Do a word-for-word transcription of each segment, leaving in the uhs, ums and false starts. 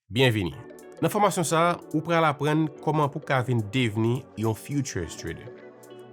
Byenvini! Nan fòmasyon sa a, ou pral aprann kòman pou w ka vin devni yon futures trader.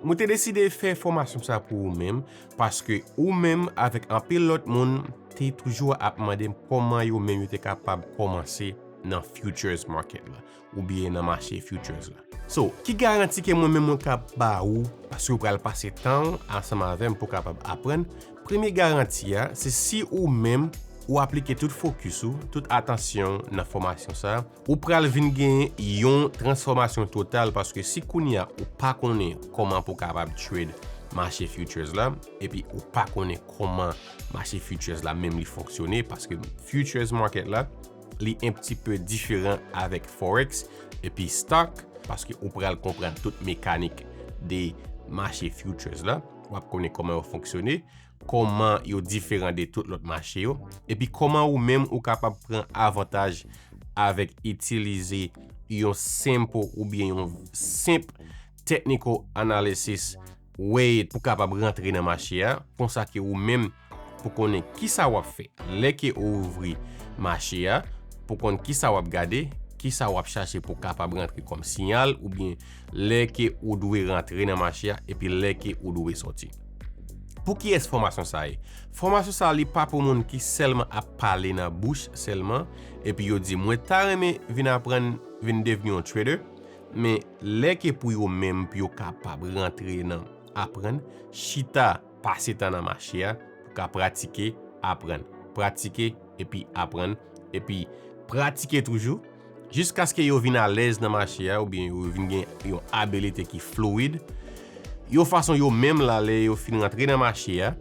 Mwen te deside fè fòmasyon sa a pou ou menm, paske ou menm avèk anpil lòt moun te toujou ap mande m kòman yo menm yo te kapab kòmanse nan futures market la, oubyen nan mache futures la. So, ki garanti ke mwen menm mwen ka ba ou, paske ou pral pase tan w ansanm avè m pou w kapab aprann? Premye garanti a, se si ou menm ou aplike tout fokis ou, tout atansyon w nan fòmasyon sa a, ou pral vin gen yon transfòmasyon total, paske si kounye a ou pa konnen kòman pou w kapab trade mache futures la, epi ou pa konnen kòman mache futures la menm li fonksyone, paske futures market la, li un petit peu diferan avèk forex epi stock, paske ou pral konprann tout mekanik de mache futures la, w ap konnen kòman yo fonksyone, kòman yo diferan de tout lòt mache yo, epi kòman ou menm ou kapab pran avantaj avèk itilize yon simple oubyen yon senp technical analysis way pou kapab rantre nan mache a, konsa ke ou menm pou konnen kisa w ap fè lè ke ou ouvri mache a, pou konn kisa w ap gade, kisa w ap chache pou kapab rantre kòm siyal, oubyen lè ke ou dwe rantre nan mache a, epi lè ke ou dwe sòti. Pou kiyès fòmasyon sa ye? Fòmasyon sa li pa pou moun ki sèlman ap pale nan bouch sèlman, epi yo di, "Mwen ta renmen vin aprann, vin devni yon trader," men lè ke pou yo menm, pou yo kapab rantre nan aprann, chita, pase tan nan mache a, pou ka pratike, aprann, pratike, epi aprann, epi pratike toujou, jiskaske yo vin alèz nan mache a, oubyen yo vin gen yon abilite ki fluid, yon fason yo menm la, lè yo fin rantre nan mache a,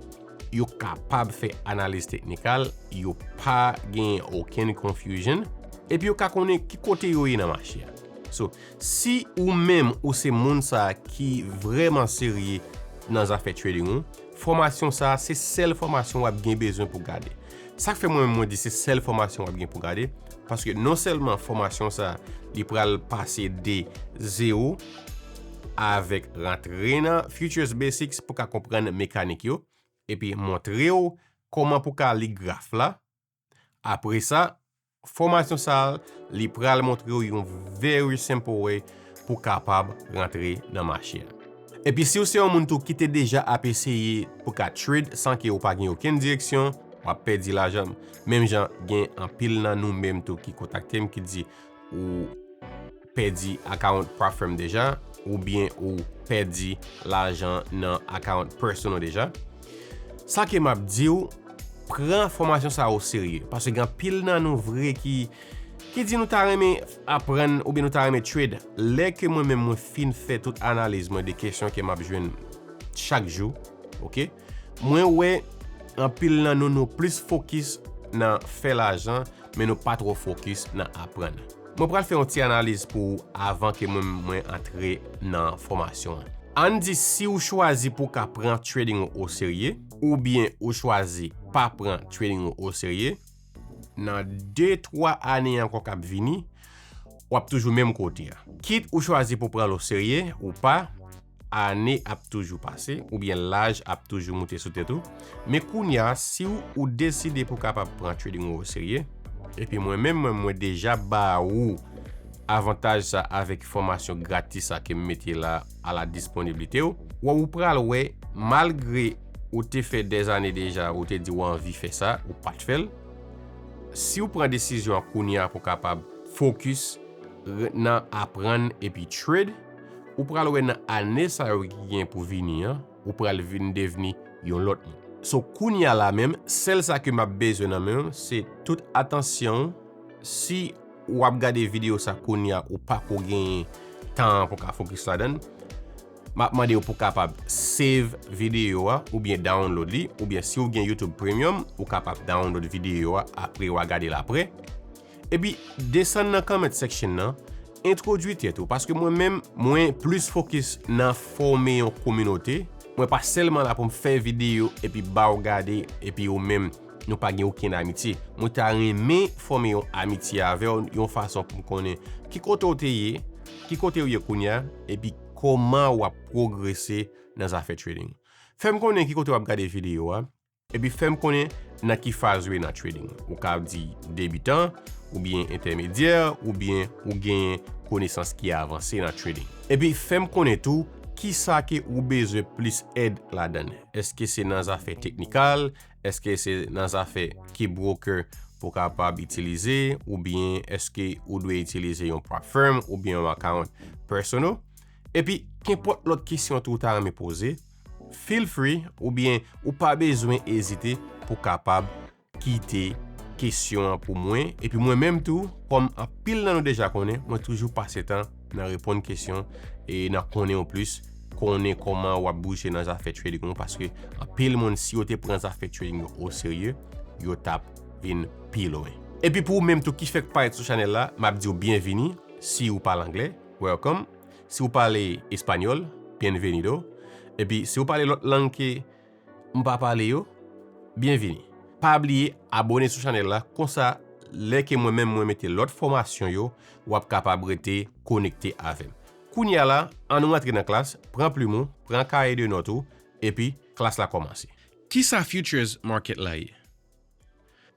yo kapab fè analiz teknikal, yo pa gen okenn confusion, epi yo ka konnen ki kote yo ye nan mache a. So, si ou menm ou se moun sa ki vrèman serye nan zafè trading ou, fòmasyon sa se sèl fòmasyon w ap gen bezwen pou gade. Sa k fè mwen menm mwen di se sèl fòmasyon w ap gen pou gade, paske non sèlman fòmasyon sa li pral pase de zewo avèk rantre nan futures basics pou ka konprann mekanik yo, epi montre w kòman pou ka li graf la. Apre sa, fòmasyon sa a, li pral montre w yon very simple way pou kapab rantre nan mache a. Epi si w se yon moun tou ki te deja ap eseye pou ka trade san ke w pa gen okenn direksyon, w ap pèdi lajan. Menm jan gen anpil nan nou menm tou ki kontakte m ki di ou pèdi account Profirm deja, oubyen ou pèdi lajan nan account personal deja. Sa ke m ap di w, pran fòmasyon sa o serye, paske gen anpil nan nou vre ki, ki di nou ta renmen aprann oubyen nou ta renmen trade. Lè ke mwen menm mwen fin fè tout analiz mwen de kesyon ke m ap jwenn chak jou, oke? Mwen wè anpil nan nou, nou plis fokis nan fè lajan, men nou pa twò fokis nan aprann. Mwen pral fè yon ti analiz pou ou avan ke mwen, mwen antre nan fòmasyon an. Ann di si ou chwazi pou w ka pran trading ou o serye, oubyen ou chwazi pa pran trading ou o serye, nan de, twa ane ankò k ap vini, w ap toujou menm kote a. Kit ou chwazi pou pran l o serye ou pa, ane ap toujou pase, oubyen laj ap toujou moute sou tèt ou. Men kounye a, si w, ou deside pou kapab pran trading ou o serye, epi mwen menm, mwen, mwen deja ba ou avantaj sa avèk fòmasyon gratis sa ke m mete la a la disponibilite w, wè ou pral wè, malgre ou te fè dèzane deja, ou te di w anvi fè sa, ou pa t fè l. Si w pran desizyon an kounye a pou kapab fokis re-, nan aprann epi trade, ou pral wè nan ane sa yo ki gen pou vini an, ou pral vin devni yon lòt moun. So, kounye a la menm, sèl sa ke m ap bezwen nan men w, se tout atansyon w. Si w ap gade videyo sa kounye a, ou pako genyen tan an pou ka fokis ladan l, m ap mande w pou kapab save videyo a, oubyen download li, oubyen si w gen YouTube Premium, ou kapab download videyo a, apre w a gade l apre. Epi, desann nan comment section nan, entwodui tèt ou, paske mwen menm, mwen plis fokis nan fòme yon kominote. Mwen pa sèlman la pou m fè videyo epi ba w gade, epi ou menm, nou pa gen okenn amitye. Mwen ta renmen fòme yon amitye avè w, yon fason pou m konnen ki kote w te ye, ki kote w ye kounye a, epi kòman w ap pwogrese nan zafè trading. Fè m konnen ki kote w ap gade videyo a, epi fè m konnen nan ki faz ou ye nan trading. Ou ka di debitan, oubyen entèmedyè, oubyen ou genyen konesans ki avanse nan trading. Epi fè m konnen tou, kisa ke ou bezwen plis èd ladan l? Èske se nan zafè teknikal? Èske se nan zafè ki broker pou kapab itilize? Oubyen èske ou dwe itilize yon prop firm oubyen yon account personal? Epi, kenpòt lòt kesyon tou ou ta renmen poze, feel free, oubyen ou pa bezwen ezite pou kapab kite kesyon an pou mwen. Epi mwen menm tou, kòm anpil nan nou deja konnen, mwen toujou pase tan nan reponn kesyon e nan konnen w plis, konnen kòman w ap bouje nan zafè trading ou, paske anpil moun, si yo te pran zafè trading yo oserye, yo t ap vin pi lwen. Epi pou ou menm tou ki fèk parèt sou chanèl la, m ap di w byenvini. Si ou pale anglè, welcome. Si ou pale espanyòl, bienvenido. Epi si ou pale lòt lang ke m pa pale yo, byenvini. Pa bliye abòne sou chanèl la, konsa lè ke mwen menm mwen mete lòt fòmasyon yo, w ap kapab rete konekte avè m. Kounye a la, ann nou rantre nan klas, pran plim ou, pran kaye de nòt ou, epi klas la kòmanse. Kisa futures market la ye?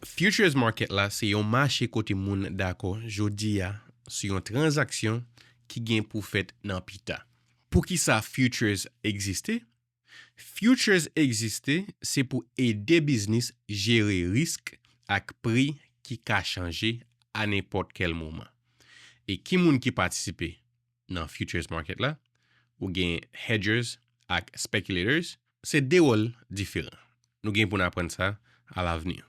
Futures market la se yon mache kote moun dakò jodi a sou yon tranzaksyon ki gen pou fèt nan pita. Poukisa futures egziste? Futures egziste se pou ede biznis jere risk ak pri ki ka chanje a nenpòt kèl moman. E ki moun ki patisipe nan futures market la? Ou gen hedgers ak speculators, se de wòl diferan. Nou gen pou n aprann sa alavni.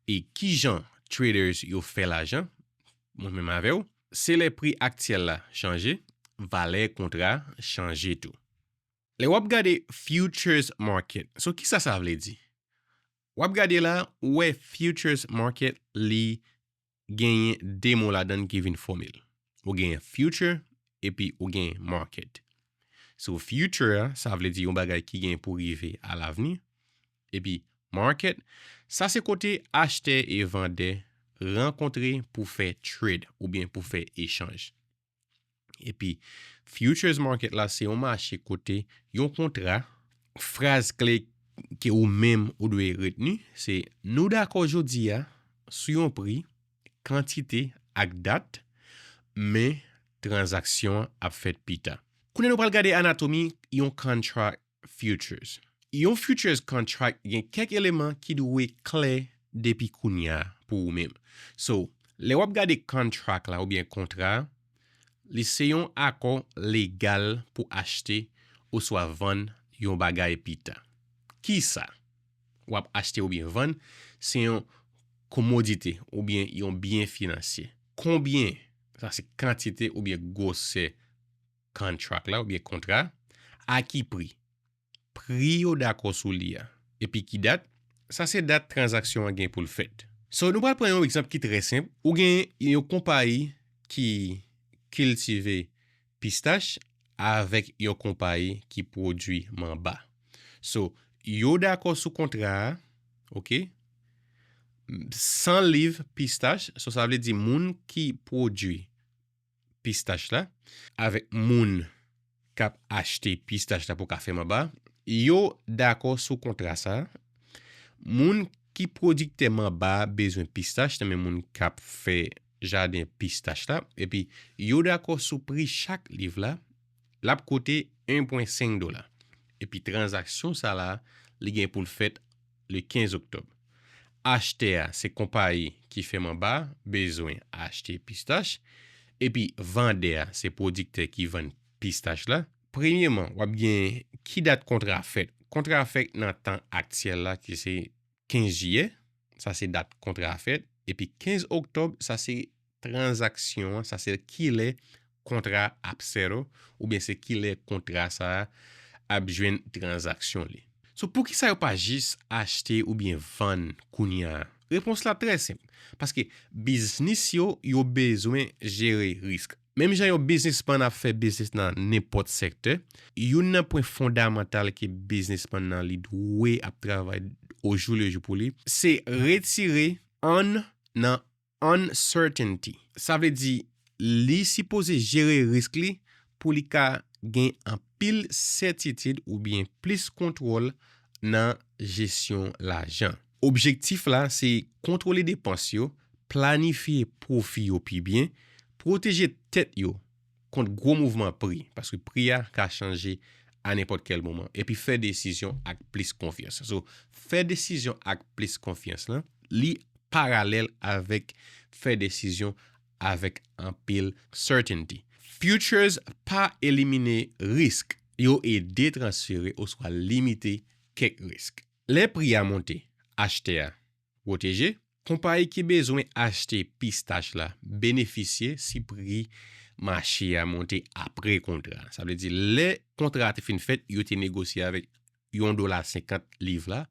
E kijan traders yo fè lajan? Mwen menm avè w, se lè pri aktyèl la chanje, valè kontra chanje tou. Lè w ap gade futures market, so kisa sa vle di? W ap gade la, ou wè futures market li genyen de mo ladan l ki vin fòme l. Ou genyen future, epi ou genyen market. So future a, sa vle di yon bagay ki gen pou rive alavni. Epi market, sa se kote achtè e vandè rankontre pou fè trade oubyen pou fè echanj. Epi futures market la se yon mache kote yon kontra, fraz kle ke ou menm ou dwe retni, se nou dakò jodi a sou yon pri, kantite ak dat, men tranzaksyon an ap fèt pita. Kounye a nou pral gade anatomi yon contract futures. Yon futures contract gen kèk eleman ki dwe klè depi kounye a pou ou menm. So, lè w ap gade contract la oubyen kontra a, li se yon akò legal pou achte oswa vann yon bagay pita. Kisa? W ap achte oubyen vann, se yon komodite oubyen yon byen finansye. Konbyen? Sa se kantite oubyen gwosè contract la oubyen kontra a. A ki pri? Pri yo dakò sou li a. Epi ki dat? Sa se dat tranzaksyon an gen pou l fèt. So, nou pral pran yon egzanp ki trè senp. Ou gen yon konpayi ki kiltive pistach avèk yon konpayi ki pwodui manba. So, yo dakò sou kontra a, oke? San liv pistach, so sa vle di moun ki pwodui pistach la avèk moun k ap achte pistach la pou ka fè manba, yo dakò sou kontra sa a. Moun ki pwodiktè manba a bezwen pistach nan men moun k ap fè jaden pistach la, epi yo dakò sou pri chak liv la, l ap koute en pwen senk dola. Epi tranzaksyon sa la, li gen pou l fèt le kenz oktòb. Achtè a, se konpayi ki fè manba a, bezwen achte pistach, epi vandè a, se pwodiktè ki vann pistach la. Premyeman, w ap gen ki dat kontra a fèt. Kontra a fèt nan tan aktyèl la, ki se kenz jiyè, sa se dat kontra a fèt, epi kenz oktòb, sa se tranzaksyon an, sa se kilè kontra a ap settle, oubyen se kilè kontra sa a ap jwenn tranzaksyon li. So, poukisa yo pa jis achte oubyen vann kounye a? Repons la trè senp. Paske biznis yo, yo bezwen jere risk. Menm jan yon biznismann ap fè biznis nan nenpòt sektè, youn nan pwen fondamantal ke biznismann nan li dwe ap travay au jour le jour pou li, se retire ann nan uncertainty. Sa vle di, li sipoze jere risk li pou li ka gen anpil sètitid oubyen plis kontwòl nan jesyon lajan. Objektif la, se kontwole depans yo, planifye pwofi yo pi byen, pwoteje tèt yo kont gwo mouvman pri, paske pri a ka chanje a nenpòt kèl moman, epi fè desizyon ak plis konfyans. So, fè desizyon ak plis konfyans lan, li paralèl avèk fè desizyon avèk anpil certainty. Futures pa elimine risk, yo ede transfere oswa limite kèk risk. Lè pri a monte, achtè a pwoteje. Konpayi ki bezwen achte pistach la benefisye si pri mache a monte apre kontra. Sa vle di, lè kontra a te fin fèt, yo te negosye avèk yon dola senkant liv la,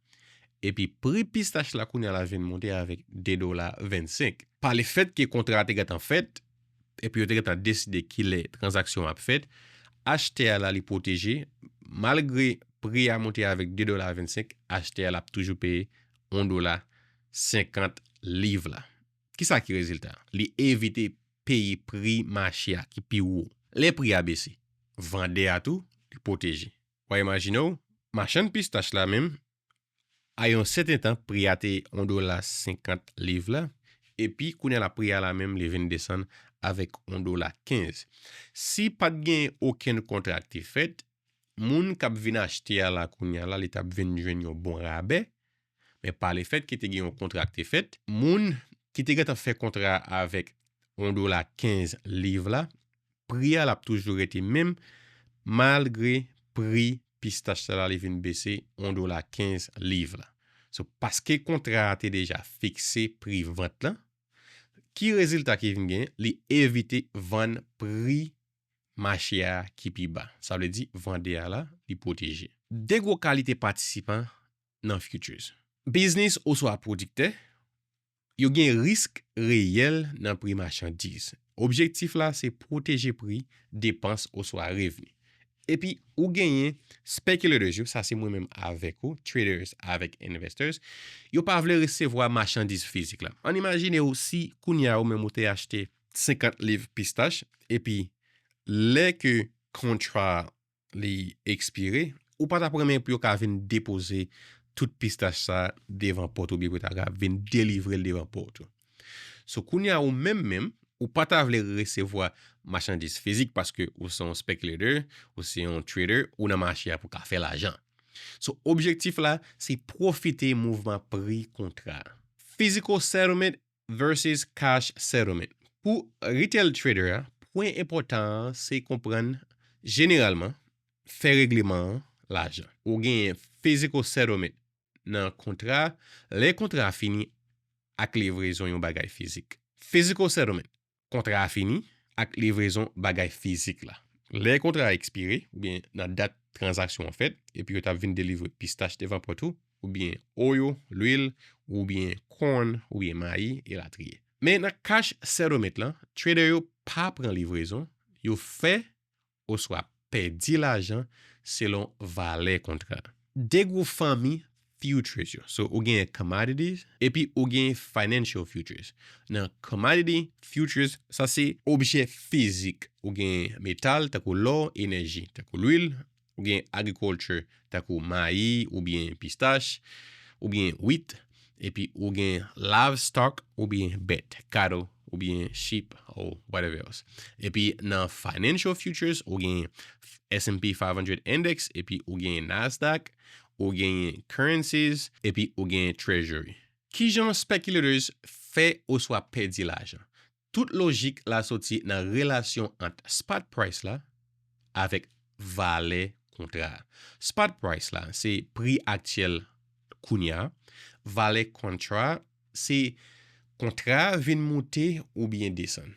epi pri pistach la kounye a la vin monte avèk de dola vennsenk. Pa lefètke kontra a te gentan fèt, epi yo te gentan deside kilè tranzaksyon an ap fèt, achtè a la li pwoteje, malgre pri a monte avèk de dola vennsenk, achtè a la ap toujou peye yon dola senkant liv la. Kisa ki rezilta? Li evite peye pri mache a ki pi wo. Lè pri a bese, vandè a tou, li pwoteje. W a imajine w, machann pistach la menm, a yon sèten tan, pri a te yon dola senkant liv la, epi kounye a la pri a la menm, li vin desann avèk yon dola kenz. Si pa t gen okenn kontra ki te fèt, moun k ap vin achte a la kounye a la, li t ap vin jwenn yon bon rabè, men pa lefètke te gen yon kontra ki te fèt, moun ki te gentan fè kontra a avèk yon dola kenz liv la, pri a l ap toujou rete menm, malgre pri pistach sa la li vin bese yon dola kenz liv la. So, paske kontra a te deja fikse pri vant lan, ki rezilta ki vin gen? Li evite vann pri mache a ki pi ba. Sa vle di, vandè a la, li pwoteje. De gwo kalite patisipan nan futures. Biznis oswa pwodiktè, yo gen risk reyèl nan pri machandiz. Objektif la se pwoteje pri, depans oswa revni. Epi ou genyen speculators yo, sa se mwen menm avèk ou, traders avèk investors, yo pa vle resevwa machandiz fizik la. Ann imajine w si kounye a ou menm ou te achte senkant liv pistach, epi lè ke kontra li ekspire, ou pa t ap renmen pou yo ka vin depoze tout pistach sa devan pòt ou, oubyen pou yo ta ka vin delivre l devan pòt ou. So, kounye a ou menm menm, ou pa ta vle resevwa machandiz fizik paske ou se yon speculator, ou se yon trader, ou nan mache a pou ka fè lajan. So, objektif la, se pwofite mouvman pri kontra. Physical settlement versus cash settlement. Pou retail trader a, pwen enpòtan an se konprann, jeneralman, fè regleman an lajan. Ou genyen physical settlement nan kontra, lè kontra a fini ak livrezon yon bagay fizik. Physical settlement, kontra a fini ak livrezon bagay fizik la. Lè kontra a ekspire, oubyen nan dat tranzaksyon an fèt, epi yo t ap vin delivre pistach devan pòt ou, oubyen oil, lwil, oubyen corn, oubyen mayi, elatriye. Men nan cash settlement lan, trader yo pa pran livrezon, yo fè oswa pèdi lajan selon valè kontra. De gwo fanmi futures yo. So, ou genyen commodities, epi ou genyen financial futures. Nan commodity futures, sa se objè fizik. Ou genyen metal, tankou lò, enèji, tankou lwil. Ou genyen agriculture, tankou mayi, oubyen pistach, oubyen wheat. Epi ou genyen livestock, oubyen bèt, cattle, oubyen sheep, or whatever else. Epi nan financial futures, ou genyen S and P five hundred Index, epi ou genyen Nasdaq, ou genyen currencies, epi ou genyen treasury. Kijan speculators fè oswa pèdi lajan? Tout lojik la soti nan relasyon ant spot price la avèk valè kontra a. Spot price la, se pri aktyèl kounye a. Valè kontra a, se kontra a vin moute oubyen desann.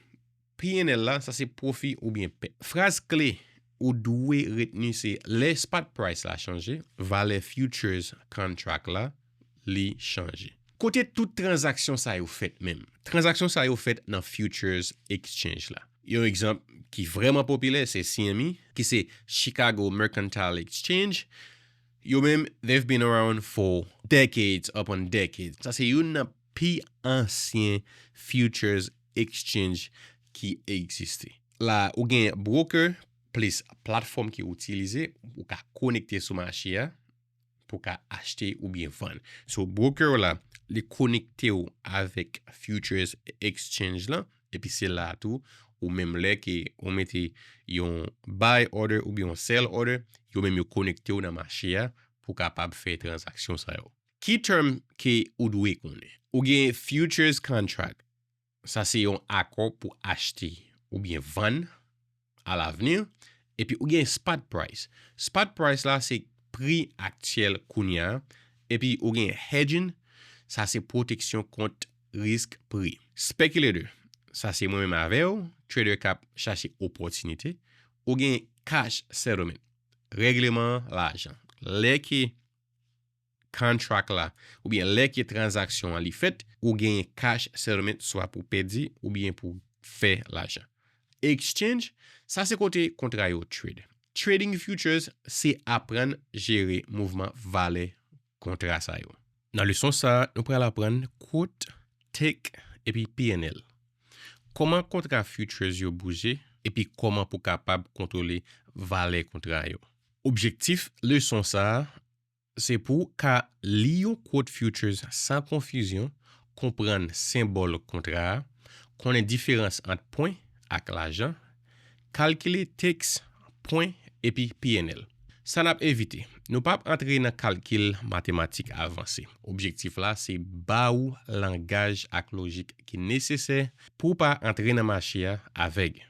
P and L la, sa se pwofi oubyen pèt. Fraz kle ou dwe retni se lè spot price la chanje, valè futures contract la, li chanje. Kote tout tranzaksyon sa yo fèt menm? Tranzaksyon sa yo fèt nan futures exchange la. Yon egzanp ki vrèman popilè se C M E, ki se Chicago Mercantile Exchange. Yo menm, they've been around for decades upon decades. Sa se youn nan pi ansyen futures exchange ki egziste. La, ou gen broker plis platfòm ki itilize, ou ka konekte sou mache a pou ka achte oubyen vann. So, broker la, li konekte w avèk futures exchange lan, epi se la tou, ou menm lè ke ou mete yon buy order oubyen yon sell order, yo menm yo konekte w nan mache a pou kapab fè tranzaksyon sa yo. Ki term ke ou dwe konnen? Ou gen futures contract, sa se yon akò pou achte oubyen vann alavni, epi ou gen spot price. Spot price la se pri aktyèl kounye a, epi ou gen hedging, sa se pwoteksyon kont risk pri. Speculator, sa se mwen menm avè w, trader k ap chache opòtinite. Ou gen cash settlement, règleman lajan. Lè ke contract la, oubyen lè ke tranzaksyon an li fèt, ou genyen cash settlement swa pou pèdi oubyen pou fè lajan. Exchange, sa se kote kontra yo trade. Trading futures se aprann jere mouvman valè kontra sa yo. Nan leson sa, nou pral aprann quote, take epi P and L. Kòman kontra futures yo bouje epi kòman pou kapab kontwole valè kontra yo. Objektif leson sa a, se pou w ka li yon quote futures san konfizyon, konprann senbòl kontra a, konnen diferans ant pwen ak lajan, kalkile takes, pwen epi P and L. Sa n ap evite, nou p ap antre nan kalkil matematik avanse. Objektif la se ba ou langaj ak lojik ki nesesè pou w pa antre nan mache a avèg.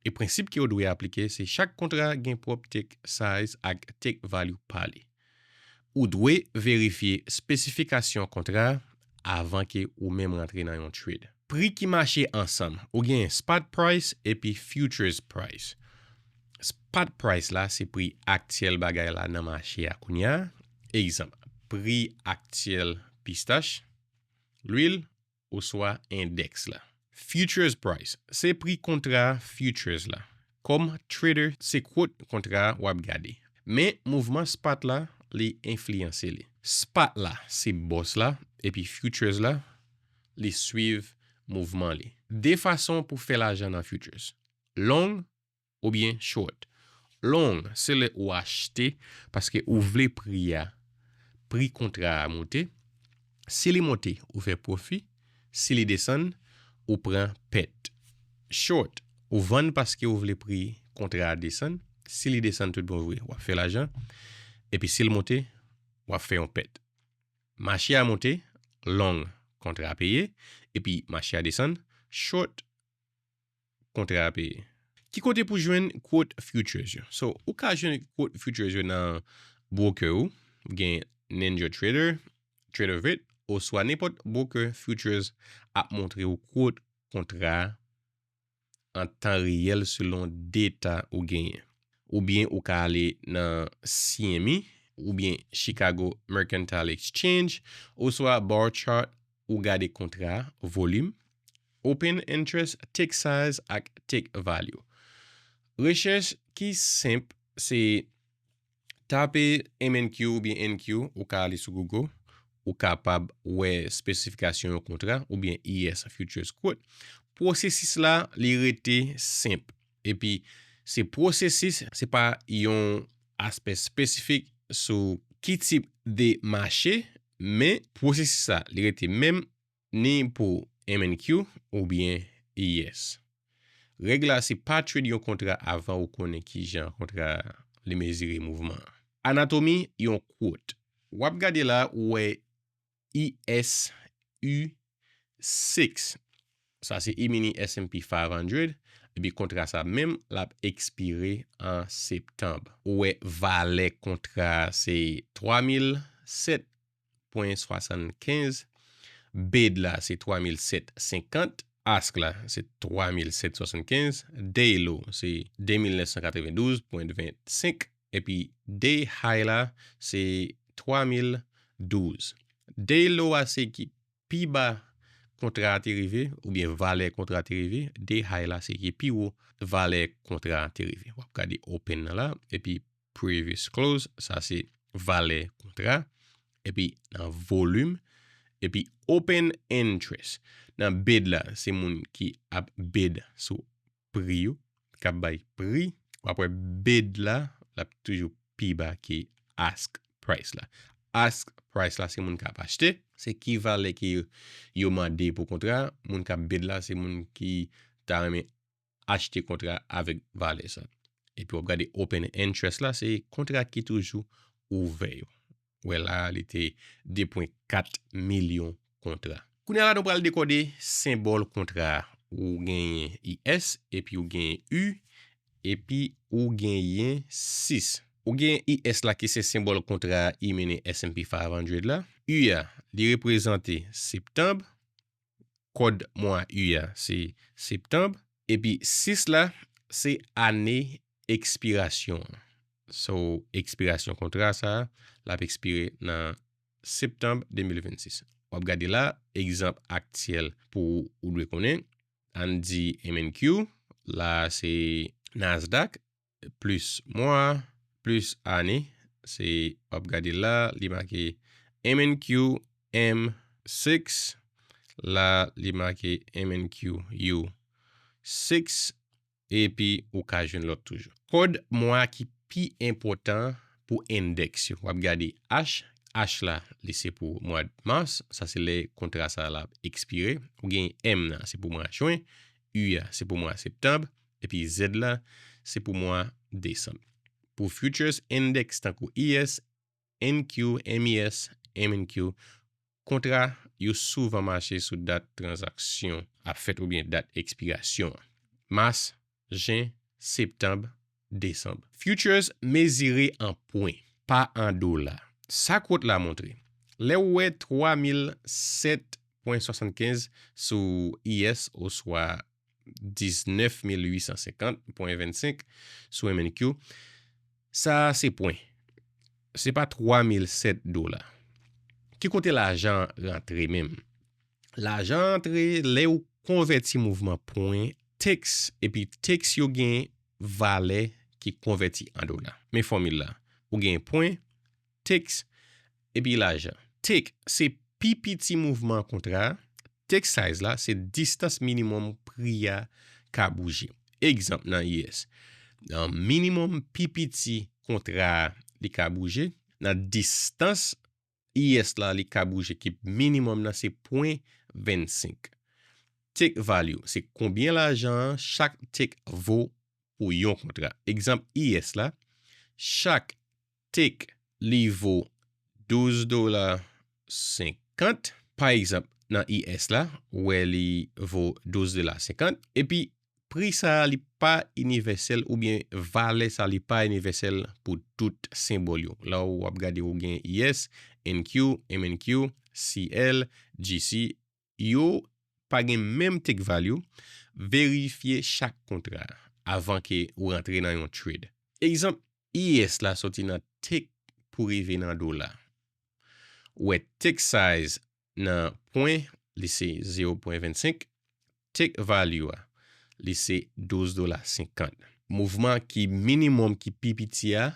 E prensip ke w dwe aplike se chak kontra gen pwòp take size ak take value pa li. Ou dwe verifye espesifikasyon kontra a avan ke ou menm rantre nan yon trade. Pri ki mache ansanm, ou gen spot price epi futures price. Spot price la se pri aktyèl bagay la nan mache a kounye a. Egzanp, pri aktyèl pistach, lwil, oswa endèks la. Futures price se pri kontra futures la. Kòm trader, se quote kontra w ap gade. Men mouvman spot la, li enfliyanse li. Spot la se bòs la, epi futures la, li swiv mouvman li. De fason pou fè lajan nan futures. Long oubyen short. Long, se lè ou achte paske ou vle pri a, pri kontra a moute. Si li monte, ou fè pwofi. Si li desann, ou pran pèt. Short, ou vann paske ou vle pri kontra a desann. Si li desann tout bon vre, w ap fè lajan. Epi si l monte, w ap fè yon pèt. Mache a monte, long, kontra a peye. Epi mache a desann, short, kontra a peye. Ki kote pou jwenn quote futures yo? So, ou ka jwenn quote futures yo nan broker ou, gen NinjaTrader, Tradervate, oswa nenpòt broker futures ap montre w quote kontra a an tan reyèl selon deta ou genyen. Oubyen ou ka ale nan C M E oubyen Chicago Mercantile Exchange, oswa bar chart, ou gade kontra, volim, open interest, take size ak take value. Rechèch ki senp se tape M N Q oubyen N Q, ou ka ale sou Google, ou kapab wè espesifikasyon yon kontra oubyen E S futures quote. Pwosesis la, li rete senp. Epi, se pwosesis, se pa yon aspè espesifik sou ki tip de mache, men pwosesis la, li rete menm ni pou M N Q oubyen E S. Règ la se pa trade yon kontra avan ou konnen kijan kontra a li mezire mouvman an. Anatomi yon quote. W ap gade la ou wè E S U six. Sa se E-mini S and P five hundred. Epi kontra sa menm l ap ekspire an septanm. Ou wè valè kontra a se twa mil sèt pwen swasannkenz. Bid la se twa mil sèt senkant. Ask la se twa mil sèt swasannkenz. Day low se de mil nèf san katrevendouz pwen vennsenk. Epi day high la se twa mil douz. Day low a se ki pi ba kontra a te rive, oubyen valè kontra a te rive, day high la se ki pi wo valè kontra a te rive. W ap gade open nan la, epi previous close, sa se valè kontra, epi nan volim, epi open interest. Nan bid la, se moun ki ap bid sou pri yo, k ap bay pri, w ap wè bid la, l ap toujou pi ba ke ask price la. Ask price la, se moun k ap achte. Se ki valè ke yo mande pou kontra. Moun k ap bid la, se moun ki ta renmen achte kontra avèk valè sa. Epi w ap gade open interest la, se kontra ki toujou ouvè yo. Wè la, li te de pwen kat milyon kontra. Kounye a la, nou pral dekode senbòl kontra. Ou genyen I S, epi ou genyen U, epi ou genyen sis. Ou genyen I S la ki se senbòl kontra I mennen S and P five hundred la. U a, li reprezante septanm. Kòd mwa U a, se septanm. Epi sis la, se ane ekspirasyon an. So, ekspirasyon kontra sa a, l ap ekspire nan septanm de mil vennsis. W ap gade la, egzanp aktyèl pou ou dwe konnen. Ann di M and Q, la se Nasdaq, plis mwa, plis ane, se, w ap gade la, li make M and Q M six, la, li make M and Q U six, epi ou ka jwenn lòt toujou. Kòd mwa ki pi enpòtan pou endèks yo. W ap gade H, H la, li se pou mwa mas, sa se lè kontra sa la ekspire. Ou gen M nan, se pou mwa jen, U a, se pou mwa septanm, epi Z la, se pou mwa desanm. Pou futures index tankou I S, N Q, M I S, M and Q, kontra yo souvan mache sou dat tranzaksyon ap fèt oubyen dat ekspirasyon an. Mas, jen, septanm, desanm. Futures mezire an pwen, pa an dola. Sa kwòt la montre? Lè w wè twa mil sèt pwen swasannkenz sou I S oswa diznèf mil uitsan senkant pwen vennsenk sou M and Q, sa a se pwen. Se pa twa mil sèt dola. Ki kote lajan an rantre menm? Lajan an rantre lè ou konvèti mouvman pwen, ticks, epi ticks yo gen valè ki konvèti an dola. Men fòmil la. Ou gen pwen, ticks, epi lajan. Tick se pi piti mouvman kontra. Tick size la se distans minimòm pri a ka bouje. Egzanp nan I S. Nan minimòm pi piti kontra a li ka bouje. Nan distans I S la li ka bouje ki minimòm nan se pwen vennsenk. Tick value se konbyen lajan an chak tick vo pou yon kontra. Egzanp I S la, chak tick li vo douz dola senkant. Pa egzanp, nan I S la, ou wè li vo douz dola senkant. Epi, pri sa a li pa inivèsèl oubyen valè sa a li pa inivèsèl pou tout senbòl yo. La w ap gade ou gen I S, N Q, M and Q, C L, G C, yo pa gen menm tick value, verifye chak kontra avan ke ou rantre nan yon trade. Egzanp, I S la soti nan tick pou rive nan dola. Ou wè tick size nan pwen, li se zewo pwen vennsenk. Tick value a, li se douz dola senkant. Mouvman ki minimòm ki pi piti a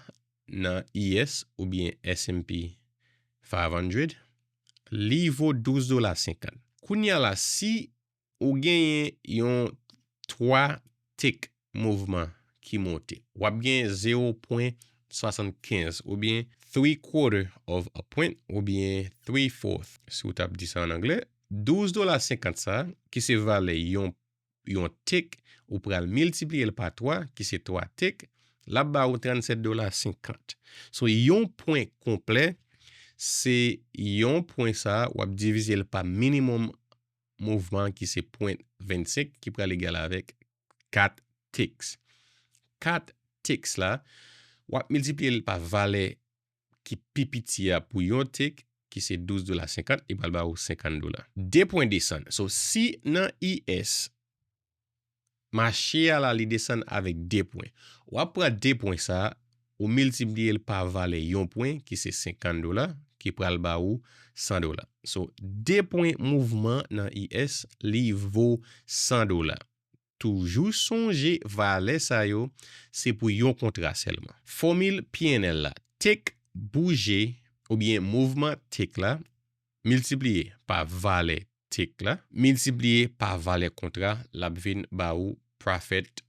nan I S oubyen S and P five hundred, li vo douz dola senkant. Kounye a la, si ou genyen yon twa tick mouvman ki monte, w ap gen zewo pwen swasannkenz oubyen three quarter of a point oubyen three fourth, si w t ap di sa an anglè. Douz dola senkant sa, ki se valè yon, yon tick, ou pral miltipliye l pa twa, ki se twa tick, l ap ba ou trannsèt dola senkant. So, yon pwen konplè, se yon pwen sa, w ap divize l pa minimòm mouvman ki se pwen vennsenk, ki pral egal avèk kat ticks. Kat ticks la, w ap miltipliye l pa valè ki pi piti a pou yon tick, ki se douz dola senkant, li pral ba ou senkant dola. De pwen desann. So, si nan I S, mache a la, li desann avèk de pwen. W ap pran de pwen sa a, ou miltipliye l pa valè yon pwen, ki se senkant dola, ki pral ba ou san dola. So, de pwen mouvman nan I S, li vo san dola. Toujou sonje valè sa yo, se pou yon kontra sèlman. Fòmil P and L la, tick bouje oubyen mouvman tick la, miltipliye pa valè tick la, miltipliye pa valè kontra, l ap vin ba ou profit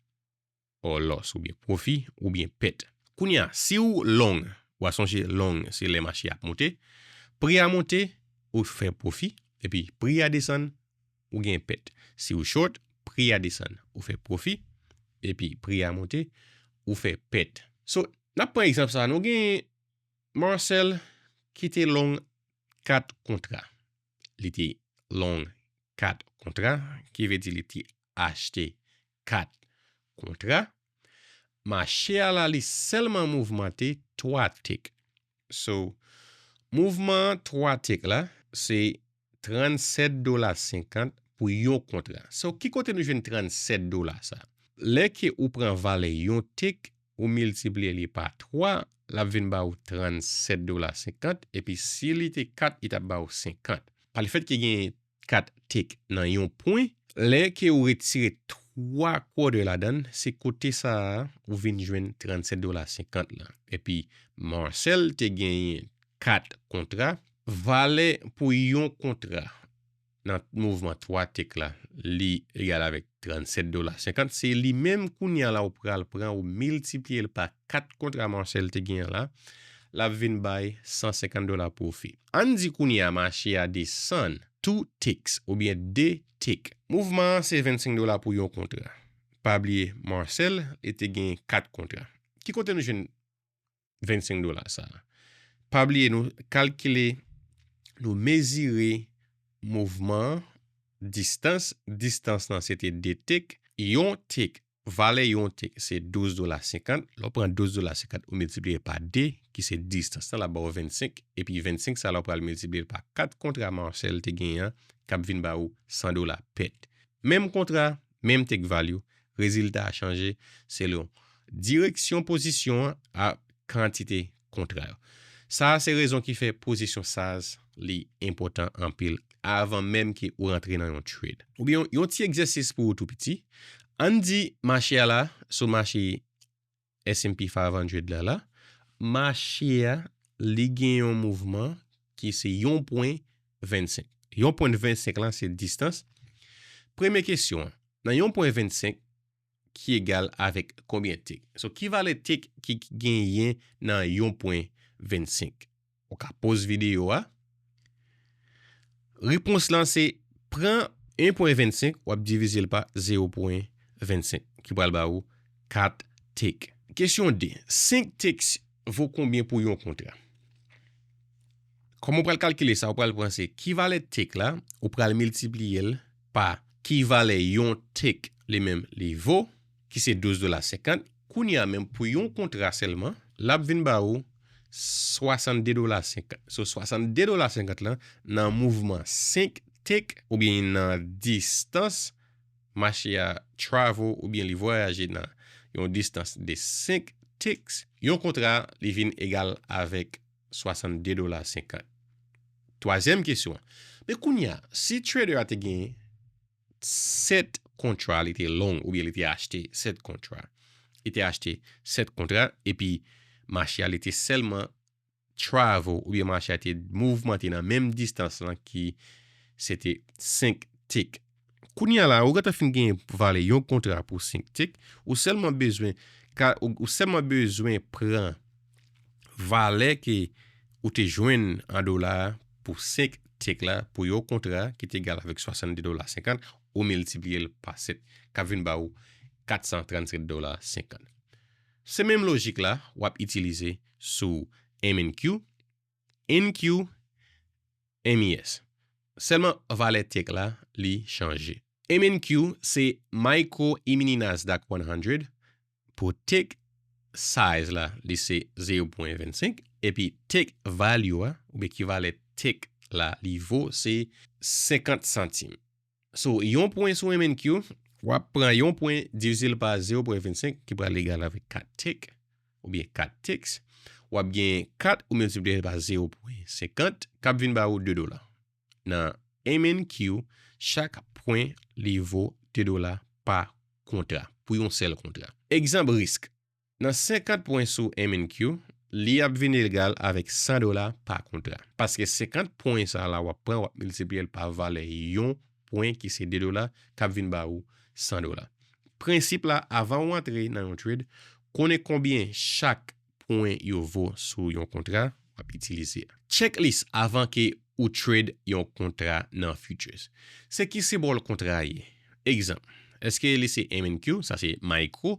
or loss, oubyen pwofi, oubyen pèt. Kounye a, si w long, W a sonje long se lè mache ap monte. Pri a monte, ou fè pwofi. Epi pri a desann, ou gen pèt. Si w short, pri a desann, ou fè pwofi. Epi pri a monte, ou fè pèt. So, n ap pran egzanp sa. Nou gen Marcel ki te long kat kontra. Li te long kat kontra, ki vle di li te achte kat kontra. Mache a la, li sèlman mouvmante twa tick. So, mouvman twa tick la, se trannsèt dola senkant pou yon kontra. So, ki kote nou jwenn trannsèt dola sa? Lè ke ou pran valè yon tick, ou miltipliye li pa twa, l ap vin ba ou trannsèt dola senkant, epi si li te kat, li t ap ba ou senkant. Pa lefèt ke gen kat tick nan yon pwen, lè ke ou retire twa quarter ladan l, se kote sa a ou vin jwenn trannsèt dola senkant la. Epi Marcel te genyen kat kontra, valè pou yon kontra nan mouvman twa tick la, li egal avèk trannsèt dola senkant. Se li menm kounye a la ou pral pran, ou miltipliye l pa kat kontra Marcel te genyen la, l ap vin bay san senkant dola pwofi. Ann di kounye a mache a desann two ticks oubyen de tick. Mouvman an se vennsenk dola pou yon kontra. Pa bliye, Marcel, li te gen kat kontra. Ki kote nou jwenn vennsenk dola sa a? Pa bliye, nou kalkile, nou mezire mouvman an, distans, distans lan se te de tick, yon tick, valè yon tick se douz dola senkant, lè w pran douz dola senkant ou miltipliye pa de, ki se distans lan, l ap ba w vennsenk, epi vennsenk sa la w pral miltipliye l pa kat kontra Marcel te genyen an, k ap vin ba ou san dola pèt. Menm kontra, menm tick value, rezilta a chanje selon direksyon pozisyon an ak kantite kontra yo. Sa a se rezon ki fè pozisyon size li enpòtan anpil avan menm ke ou rantre nan yon trade. Oubyen yon, yon ti egzèsis pou ou tou piti. Ann di mache a la, sou mache S and P five hundred la la, mache a, li gen yon mouvman ki se yon pwen vennsenk. Yon pwen vennsenk lan se distans. Premye kesyon an, nan yon pwen vennsenk ki egal avèk konbyen tick? So, ki valè tick ki genyen nan yon pwen vennsenk? Ou ka poz videyo a. Repons lan se pran yon pwen vennsenk, w ap divize l pa zewo pwen vennsenk, ki pral ba ou kat tick. Kesyon de, senk ticks vo konbyen pou yon kontra? Kòman w pral kalkile sa? Ou pral pran se ki valè tick la, ou pral miltipliye l pa ki valè yon tick li menm li vo, ki se douz dola senkant. Kounye a menm pou yon kontra sèlman, l ap vin ba ou swasannde dola senkant. So, swasannde dola senkant lan, nan mouvman senk tick, oubyen nan distans mache a travel, oubyen li vwayaje nan yon distans de senk ticks, yon kontra, li vin egal avèk swasannde dola senkant. Twazyèm kesyon an. Men kounye a, si trader a te gen sèt kontra, li te long, oubyen li te achte sèt kontra, li te achte sèt kontra, epi mache a, li te sèlman travel, oubyen mache a te mouvmante nan menm distans lan ki se te senk tick. Kounye a la, ou gentan fin gen valè yon kontra pou senk tick, ou sèlman bezwen, ka, ou, ou sèlman bezwen pran valè ke ou te jwenn an dola pou senk tick la, pou yon kontra ki te egal avèk swasannde dola senkant, ou miltipliye l pa sèt, k ap vin ba ou kat san trannsèt dola senkant. Se menm lojik la, w ap itilize sou M N Q, N Q, M E S. Sèlman valè tick la, li chanje. M N Q se Micro E-mini Nasdaq one hundred. Pou tick size la, li se zewo pwen vennsenk. Epi tick value a, oubyen ki valè tick la, li vo, se senkant santim. So, yon pwen sou M N Q, w ap pran yon pwen divize l pa zewo pwen vennsenk, ki pral egal avèk kat tick, oubyen kat ticks. W ap gen kat ou miltipliye pa zewo pwen senkant, k ap vin ba ou de dola. Nan M N Q, chak pwen li vo de dola pa kontra, pou yon sèl kontra. Egzanp risk. Nan senkant pwen sou M N Q, li ap vin egal avèk san dola pa kontra. Paske senkant pwen sa la w ap pran, w ap miltipliye l pa valè yon pwen ki se de dola, k ap vin ba ou san dola. Prensip la, avan w antre nan yon trade, konnen konbyen chak pwen yo vo sou yon kontra w ap itilize a. Checklist avan ke ou trade yon kontra nan futures. Se ki senbòl kontra a ye? Egzanp, èske li se M N Q, sa se micro,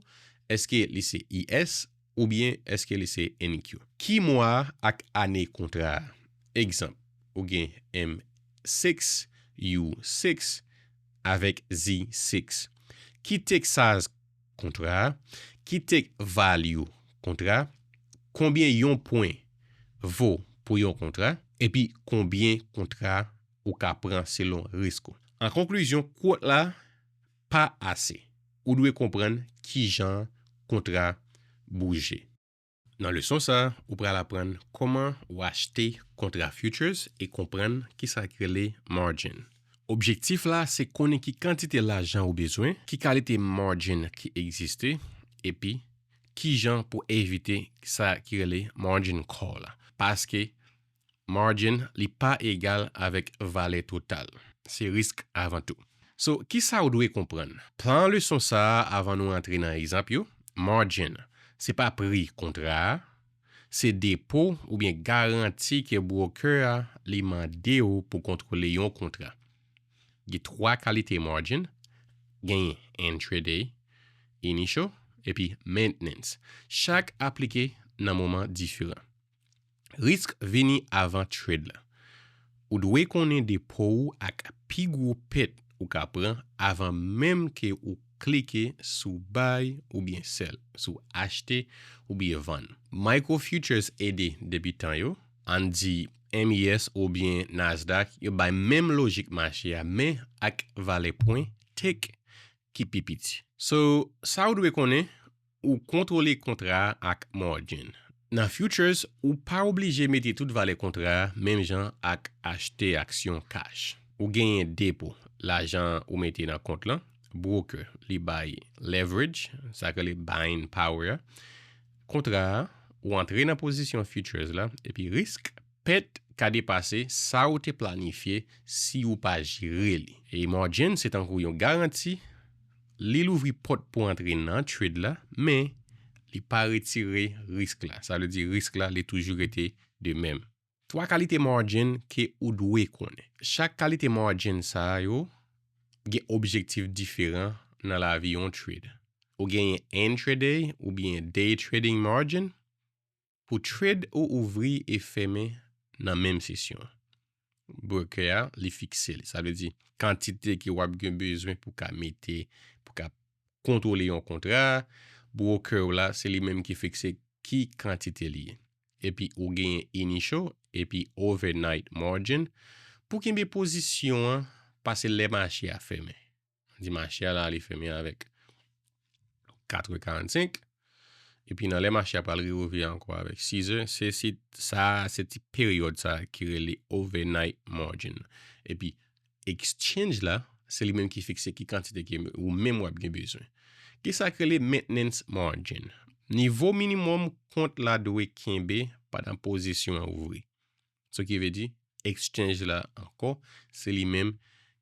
èske li se E S, oubyen èske li se N Q? Ki mwa ak ane kontra a? Egzanp, ou gen M six, U six, avèk Z six. Ki take size kontra a? Ki take value kontra a? Konbyen yon pwen vo pou yon kontra? Epi konbyen kontra ou ka pran selon risk ou? An konklizyon, quote la pa ase. Ou dwe konprann kijan kontra bouje. Nan leson sa, ou pral aprann kòman ou achte kontra futures e konprann kisa ki rele margin. Objektif la se konnen ki kantite lajan ou bezwen, ki kalite margin ki egziste, epi kijan pou evite sa ki rele margin call la. Paske margin li pa egal avèk valè total. Se risk avan tou. So, kisa ou dwe konprann? Pran leson sa a avan nou antre nan egzanp yo. Margin, se pa pri kontra a, se depo oubyen garanti ke broker a li mande w pou kontwole yon kontra. Gen twa kalite margin, genyen intraday, initial, epi maintenance. Chak aplike nan moman diferan. Risk vini avan trade la. Ou dwe konnen depo ou ak pi gwo pèt ou ka pran avan menm ke ou klike sou buy oubyen sell, sou achte oubyen vann. Micro futures ede debitan yo, ann di M E S oubyen Nasdaq, yo bay menm lojik mache a, men ak valè pwen take ki pi piti. So, sa ou dwe konnen, ou kontwole kontra a ak margin. Nan futures, ou pa oblije mete tout valè kontra a menm jan ak achte aksyon cash. Ou genyen depo, lajan ou mete nan kont lan, broker, li bay leverage, sa k rele buying power a. Kontra a, ou antre nan pozisyon futures la, epi risk, pèt ka depase sa ou te planifye si ou pa jere li. E margin se tankou yon garanti, li louvri pòt pou antre nan trade la, men li pa retire risk la. Sa vle di risk la, li toujou rete de menm. Twa kalite margin ke ou dwe konnen. Chak kalite margin sa yo gen objektif diferan nan lavi yon trade. Ou genyen intraday oubyen day trading margin. Pou trade ou ouvri e fèmen nan menm sesyon an. Broker a, li fikse li. Sa vle di, kantite ke w ap gen bezwen pou ka mete, pou ka kontwole yon kontra, broker w la, se li menm ki fikse ki kantite li ye. Epi ou genyen initial, epi overnight margin, pou kenbe pozisyon an, pase lè mache a fèmen. Di mache a la, li fèmen avèk kat è karannsenk. Epi nan lè mache a pral reouvri ankò avèk sizè, se, se, sa, se ti peryòd sa ki rele overnight margin. Epi exchange la, se li menm ki fikse ki kantite ke ou menm w ap gen bezwen. Kisa k rele maintenance margin? Nivo minimòm kont la dwe kenbe pandan pozisyon an ouvri. Sa ki vle di, exchange la ankò, se li menm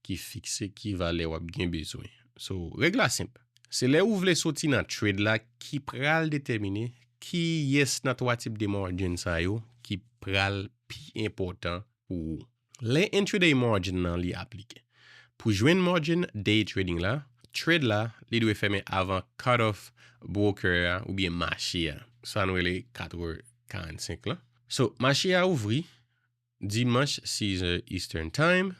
ki fikse ki valè w ap gen bezwen. So, règ la senp. Se lè ou vle soti nan trade la ki pral detèmine kiyès nan twa tip de margin sa yo ki pral pi enpòtan pou ou. Lè intraday margin nan li aplike. Pou jwenn margin day trading la, trade la, li dwe fèmen avan cut off broker a oubyen mache a. Sa nou rele kat è karannsenk la. So, mache a ouvri dimanch sizè Eastern Time,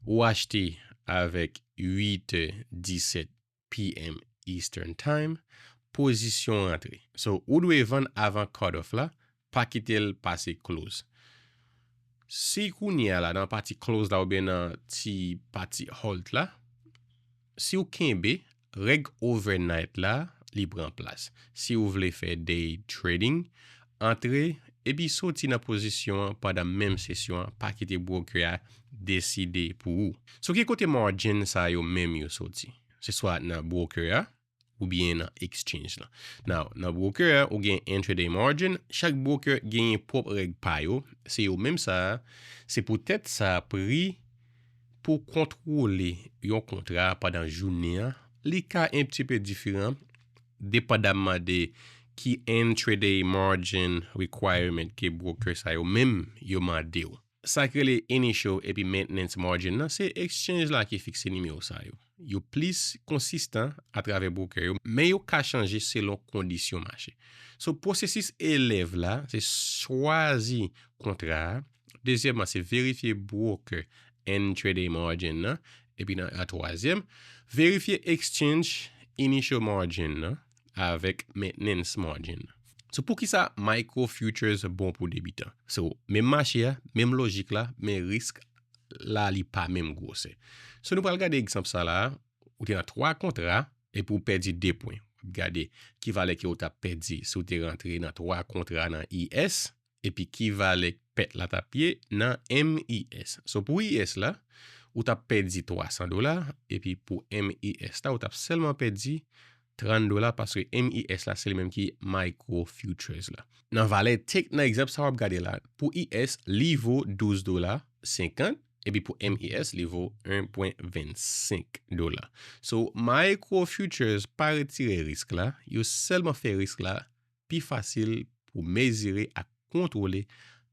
ou achte avèk uit è disèt P M Eastern Time, pozisyon rantre. So, ou dwe vann avan cut off la, pa kite l pase close. Si kounye a la, nan pati close la oubyen nan ti pati halt la, si w kenbe, règ overnight la, li pran plas. Si w vle fè day trading, antre epi soti nan pozisyon an pandan menm sesyon an, pa kite broker a deside pou ou. So, ki kote margin sa yo menm yo soti? Se swa nan broker a, oubyen nan exchange lan. Now, nan broker a, ou gen intraday margin, chak broker genyen pwòp règ pa yo, se yo menm sa, se poutèt sa pri pou kontwole yon kontra pandan jounen an, li ka un petit peu diferan, depandamman de ki intraday margin requirement ke broker sa yo menm yo mande w. Sa ki rele initial epi maintenance margin nan, se exchange la ki fikse nimewo sa yo. Yo plis konsistan atravè broker yo, men yo ka chanje selon kondisyon mache. So, pwosesis elèv la, se chwazi kontra a. Dezyèmman, se verifye broker intraday margin nan. Epi nan an twazyèm, verifye exchange initial margin nan avèk maintenance margin. So, poukisa micro futures bon pou debitan? So, menm mache a, menm lojik la, men risk la li pa menm gwosè. So, nou pral gade egzanp sa la, ou te nan twa kontra, epi ou pèdi de pwen. W ap gade ki valè ke ou t ap pèdi si w te rantre nan twa kontra nan I S, epi ki valè pèt la t ap ye nan M I S. So, pou I S la, ou t ap pèdi twa san dola, epi pou M I S la, ou t ap sèlman pèdi trant dola, paske M I S la, se li menm ki micro futures la. Nan valè take nan egzanp sa w ap gade la, pou I S, li vo douz dola senkant, epi pou M I S, li vo en pwen vennsenk dola. So, micro futures pa retire risk la, yo sèlman fè risk la pi fasil pou mezire ak kontwole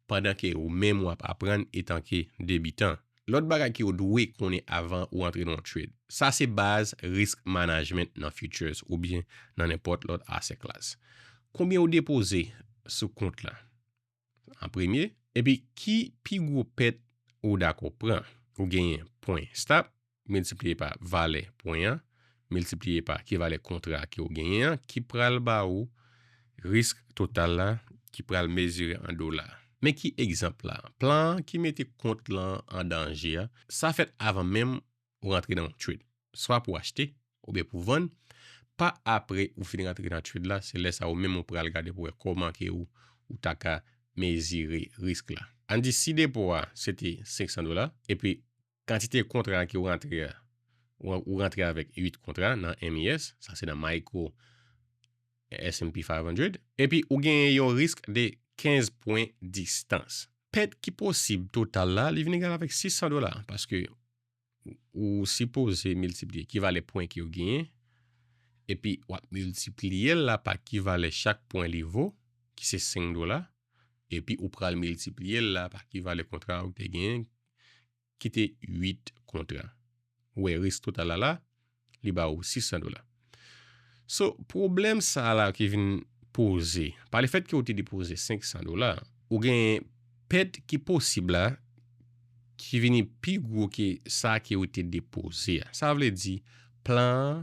pandan ke ou menm w ap aprann etanke debitan. Lòt bagay ke w dwe konnen avan ou antre nan yon trade. Sa se baz risk management nan futures oubyen nan nenpòt lòt asset class. Konbyen ou depoze sou kont la? An premye, epi ki pi gwo pèt ou dakò pran? Ou genyen pwen stop, miltipliye pa valè pwen an, miltipliye pa ki valè kontra ke w genyen an, ki pral ba ou risk total la, ki pral mezire an dola. Men ki egzanp la, plan ki mete kont lan an danje a, sa fèt avan menm ou rantre nan yon trade. Swa pou achte, oubyen pou vann, pa apre ou fin rantre nan trade la, se lè sa ou menm ou pral gade pou wè kòman ke ou, ou ta ka mezire risk la. Ann di si depo a se te senk san dola, epi kantite kontra ke ou rantre a, ou, ou rantre avèk uit kontra nan M I S, sa se nan micro S and P five hundred, epi ou genyen yon risk de kenz pwen distans. Pèt ki posib total la, li vin egal avèk sis san dola, paske ou sipoze miltipliye ki valè pwen ke ou genyen, epi w ap miltipliye l la pa ki valè chak pwen li vo, ki se senk dola, epi ou pral miltipliye l la pa ki valè kontra ou te genyen, ki te uit kontra. Ou wè risk total la la, li ba ou sis san dola. So, pwoblèm sa la ki vin poze, pa lefèt ke ou te depoze senk san dola, ou gen pèt ki posib la, ki vini pi gwo ke sa ke ou te depoze a. Sa vle di, plan an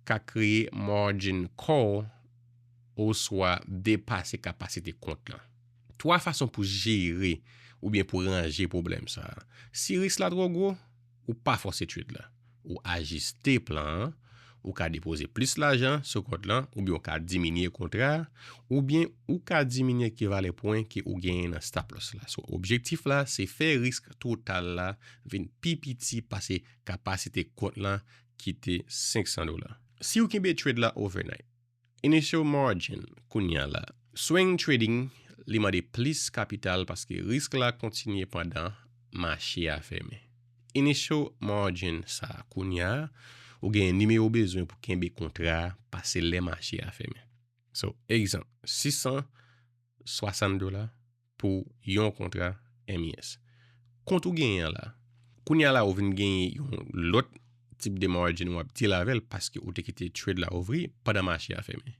ka kreye margin call oswa depase kapasite kont lan. Twa fason pou jere oubyen pou ranje pwoblèm sa a. Si risk la twò gwo, ou pa fòse trade la. Ou ajiste plan an, ou ka depoze plis lajan sou kont lan, oubyen ou ka diminye kontra a, oubyen ou ka diminye ki valè pwen ke ou genyen nan stop loss la. So, objektif la, se fè risk total la vin pi piti pase kapasite kont lan ki te senk san dola. Si ou kenbe trade la overnight, initial margin, kounye a la, swing trading, li mande plis kapital paske risk la kontinye pandan mache a fèmen. Initial margin sa a, kounye a, ou gen nimewo ou bezwen pou kenbe kontra a pase lè mache a fèmen. So, egzanp, sis san swasant dola pou yon kontra M I S. Kont ou genyen an la, kounye a la ou vin genyen yon lòt tip de margin w ap deal avè l paske ou te kite trade la ouvri pandan mache a fèmen.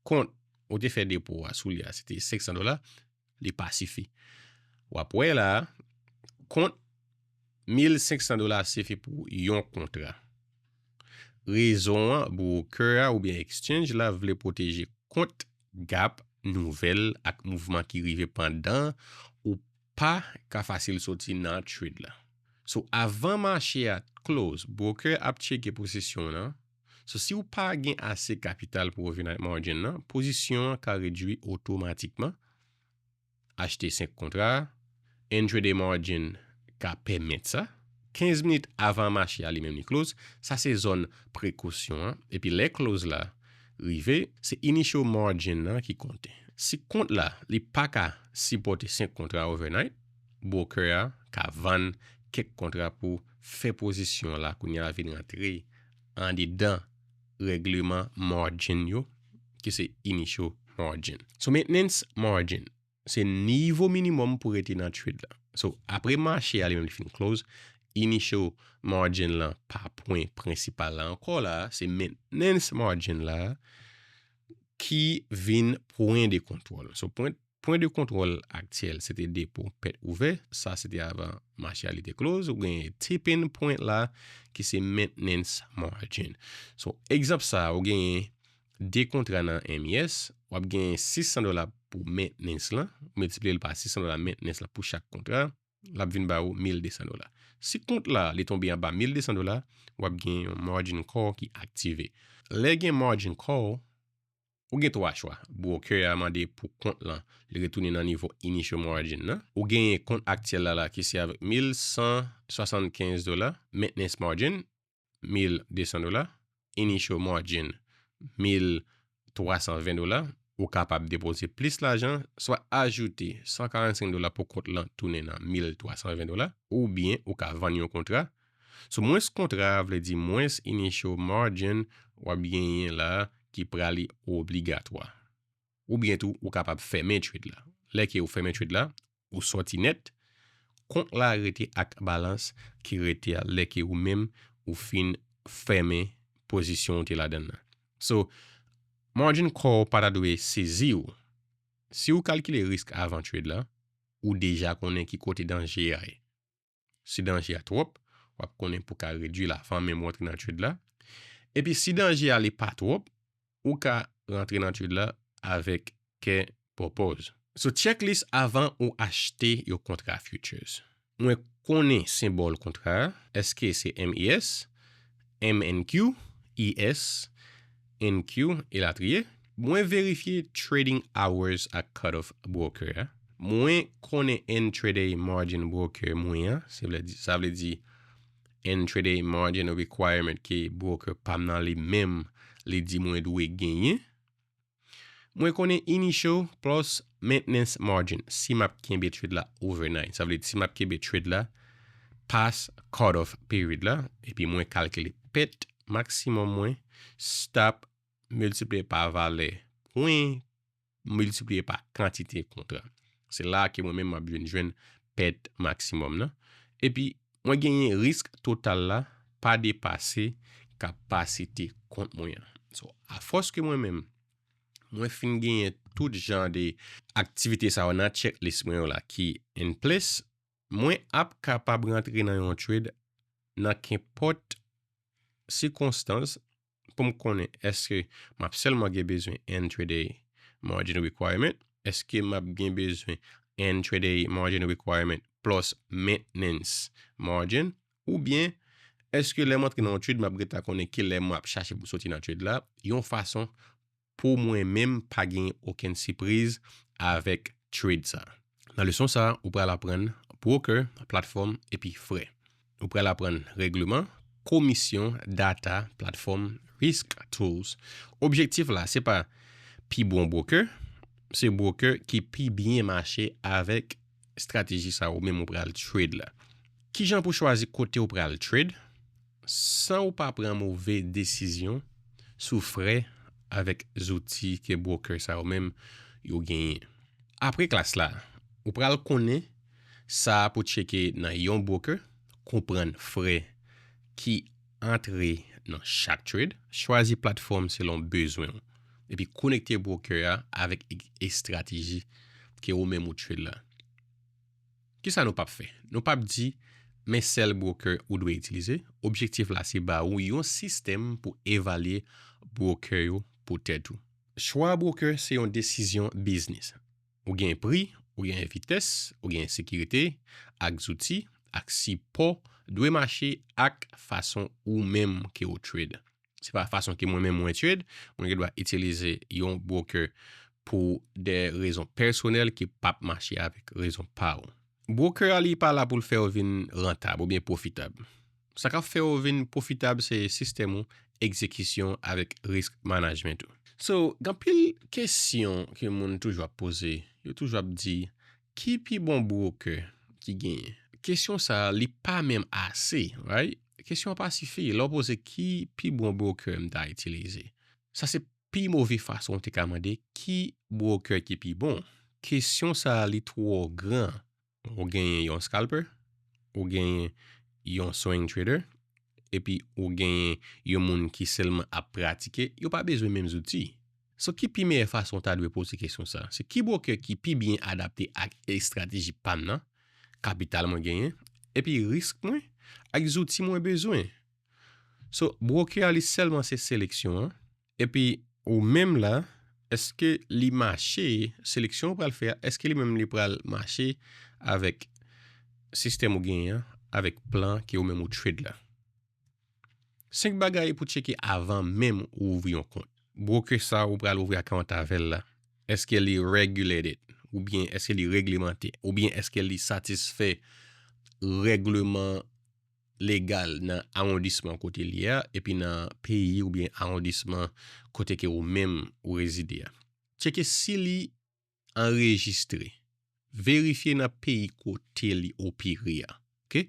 Kont ou te fè depo a sou li a, se te senk san dola, li pa sifi. W ap wè la, kont mil senk san dola sifi pou yon kontra. Rezon an, broker a oubyen exchange la vle pwoteje kont gap nouvèl ak mouvman ki rive pandan ou pa ka fasil soti nan trade la. So, avan mache a close, broker ap tcheke pozisyon w lan. So, si w pa gen ase kapital pou overnight margin nan, pozisyon an ka redui otomatikman. Achte senk kontra, intraday margin ka pèmèt sa. Kenz minit avan mache a li menm li close, sa se zòn prekosyon an. Epi lè close la rive, se initial margin nan ki konte. Si kont la, li pa ka sipòte senk kontra overnight, broker a ka vann kèk kontra pou fè pozisyon la kounye a vin rantre andedan règleman margin yo ki se initial margin. So, maintenance margin, se nivo minimum pou rete nan trade la. So, apre mache a li menm li fin close, initial margin lan pa pwen prensipal la ankò la, se maintenance margin la ki vin pwen de kontwòl. So, pwen, pwen de kontwòl aktyèl, se te depo pèt ouvè. Sa, se te avan mache a li te close. Ou genyen tipping point la, ki se maintenance margin. So, egzanp sa, ou genyen de kontra nan M I S, w ap genyen sis san dola pou maintenance lan, ou miltipliye l pa sis san dola maintenance lan pou chak kontra, l ap vin ba ou mil de san dola. Si kont la, li tonbe anba mil de san dola, w ap gen yon margin call ki aktive. Lè gen margin call, ou gen twa chwa. Broker a mande pou kont lan, li retounen nan nivo initial margin nan. Ou genyen kont aktyèl la, la ki se avèk mil san swasannkenz dola, maintenance margin, mil de san dola, initial margin, mil twa san ven dola, ou kapab depoze plis lajan, swa ajoute san karannsenk dola pou kont lan tounen nan mil twa san ven dola, oubyen ou ka vann yon kontra. Sou mwens kontra, vle di mwens initial margin w ap genyen la ki prale obligatwa. Oubyen tou, ou kapab fèmen trade la. Lè ke ou fèmen trade la, ou sòti nèt, kont la rete ak balans ki rete a lè ke ou menm ou fin fèmen pozisyon ou te ladan nan. So, margin call pa ta dwe sezi w. Si ou kalkile risk avan trade la, ou deja konnen ki kote danje a ye. Si danje a twòp, w ap konnen pou ka redwi l avan menm ou antre nan trade la. Epi si danje a li pa twòp, ou ka rantre nan trade la avèk kè pòpòz. So, checklist avan ou achte yon kontra futures. Mwen konnen senbòl kontra a, èske se M I S, M N Q, E S, N Q, elatriye. Mwen verifye trading hours ak cut off broker a. Mwen konnen intraday margin broker mwen an, se vle di, sa vle di intraday margin requirement ke broker pa m nan li menm, li di mwen dwe genyen. Mwen konnen initial plus maintenance margin si m ap kenbe trade la overnight. Sa vle di si m ap kenbe trade la past cut off period la, epi mwen kalkile pèt maksimòm mwen, stop miltipliye pa valè pwen, miltipliye pa kantite kontra. Se la ke mwen menm m ap vin jwenn pèt maksimòm nan. Epi, mwen genyen risk total la pa depase kapasite kont mwen an. So, afòs ke mwen menm, mwen fin genyen tout jan de aktivite sa yo nan checklist mwen yo la ki in place, mwen ap kapab rantre nan yon trade nan kenpòt sikonstans pou m konnen èske m ap sèlman gen bezwen intraday margin requirement, èske m ap gen bezwen intraday margin requirement plus maintenance margin, oubyen èske lè m antre nan yon trade, m ap gentan konnen kilè m ap chache pou soti nan trade la, yon fason pou mwen menm pa gen okenn sipriz avèk trade sa. Nan leson sa, ou pral aprann broker, platfòm epi frè. Ou pral aprann règleman, komisyon, data, platfòm, risk, tools. Objektif la, se pa pi bon broker, se broker ki pi byen mache avèk estrateji sa ou menm ou pral trade la. Kijan pou chwazi kote ou pral trade san ou pa pran move desizyon sou frè avèk zouti ke broker sa ou menm yo genyen? Apre klas la, ou pral konnen sa pou tcheke nan yon broker, konprann frè ki antre nan chak trade, chwazi platfòm selon bezwen w, epi konekte broker a avèk e-, estrateji ke ou menm ou trade la. Kisa nou p ap fè? Nou p ap di, men sèl broker ou dwe itilize. Objektif la se ba ou yon sistèm pou evalye broker yo pou tèt ou. Chwa broker se yon desizyon biznis. Ou gen pri, ou gen vitès, ou gen sekirite, ak zouti, ak sipò dwe mache ak fason ou menm ke ou trade. Se pa fason ke mwen menm mwen trade, mwen gen dwa itilize yon broker pou de rezon pèsonèl ki p ap mache avèk rezon pa ou. Broker a li pa la pou l fè w vin rantab oubyen pwofitab. Sa k ap fè w vin pwofitab se sistèm ou, egzekisyon avèk risk management ou. So, gen anpil kesyon ke moun toujou ap poze. Yo toujou ap di, ki pi bon broker ki genyen? Kesyon sa a, li pa menm ase, right? Kesyon an pa sifi. Lè w poze ki pi bon broker m ta itilize? Sa se pi move fason w te ka mande ki broker ki pi bon. Kesyon sa a li twò gran. Ou genyen yon scalper, ou genyen yon swing trader, epi ou genyen yon moun ki sèlman ap pratike, yo pa bezwen menm zouti. So ki pi meyè fason w ta dwe poze kesyon sa? Se ki broker ki pi byen adapte ak estrateji pa m nan, kapital mwen genyen, epi risk mwen, ak zouti mwen bezwen? So broker a li sèlman se seleksyon an, epi ou menm la, èske li mache, seleksyon ou pral fè a, èske li menm li pral mache avèk sistèm ou genyen an, avèk plan ke ou menm ou trade la? Senk bagay pou tcheke avan menm ou ouvri yon kont. Broker sa ou pral ouvri akawont avè l la, èske li regulated? Oubyen èske li reglemante? Oubyen èske li satisfè règleman legal nan awondisman kote li ye a, epi nan peyi oubyen awondisman kote ke ou menm ou rezide a? Tcheke si li anrejistre. Verifye nan peyi kote li opere a. Oke?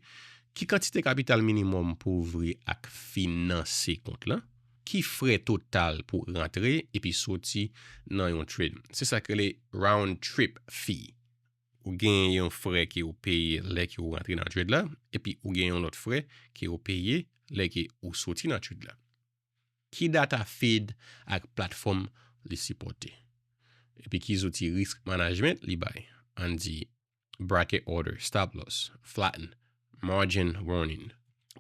Ki kantite kapital minimòm pou ouvri ak finanse kont lan? Ki frè total pou rantre epi soti nan yon trade? Se sa k rele round trip fee. Ou gen yon frè ke ou peye lè ke ou rantre nan trade la, epi ou gen yon lòt frè ke ou peye lè ke ou soti nan trade la. Ki data feed ak platfòm li sipòte? Epi ki zouti risk management li bay? Ann di bracket order, stop loss, flatten, margin warning.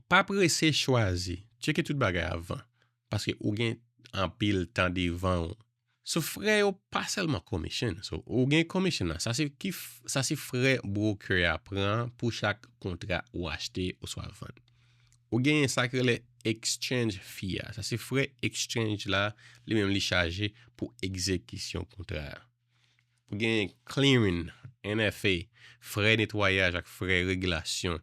Pa prese chwazi, tcheke tout bagay avan, paske ou gen anpil tan devan w. So frè yo pa sèlman commission. So ou gen commission nan. Sa se ki f- sa se frè broker a pran pou chak kontra ou achte oswa vann. Ou genyen sa ki rele exchange fee a. Sa se frè exchange la, li menm li chaje pou egzekisyon kontra a. Ou genyen clearing, N F A, frè netwayaj ak frè regilasyon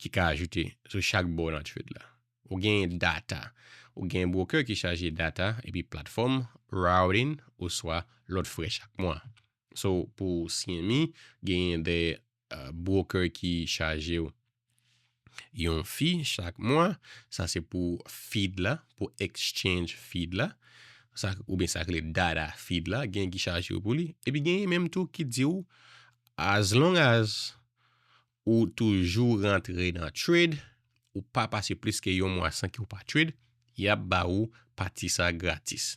ki ka ajoute sou chak bò nan trade la. Ou genyen data. Ou genyen broker ki chaje data epi platfòm, routing, oswa lòt frè chak mwa. So pou C M E, genyen de uh, broker ki chaje w yon fee chak mwa. Sa se pou feed la, pou exchange feed la. Sa, oubyen sa k rele data feed la, gen ki chaje w pou li. Epi genyen menm tou ki di w, as long as ou toujou rantre nan trade, ou pa pase plis ke yon mwa san ke ou pa trade, y ap ba ou pati sa gratis.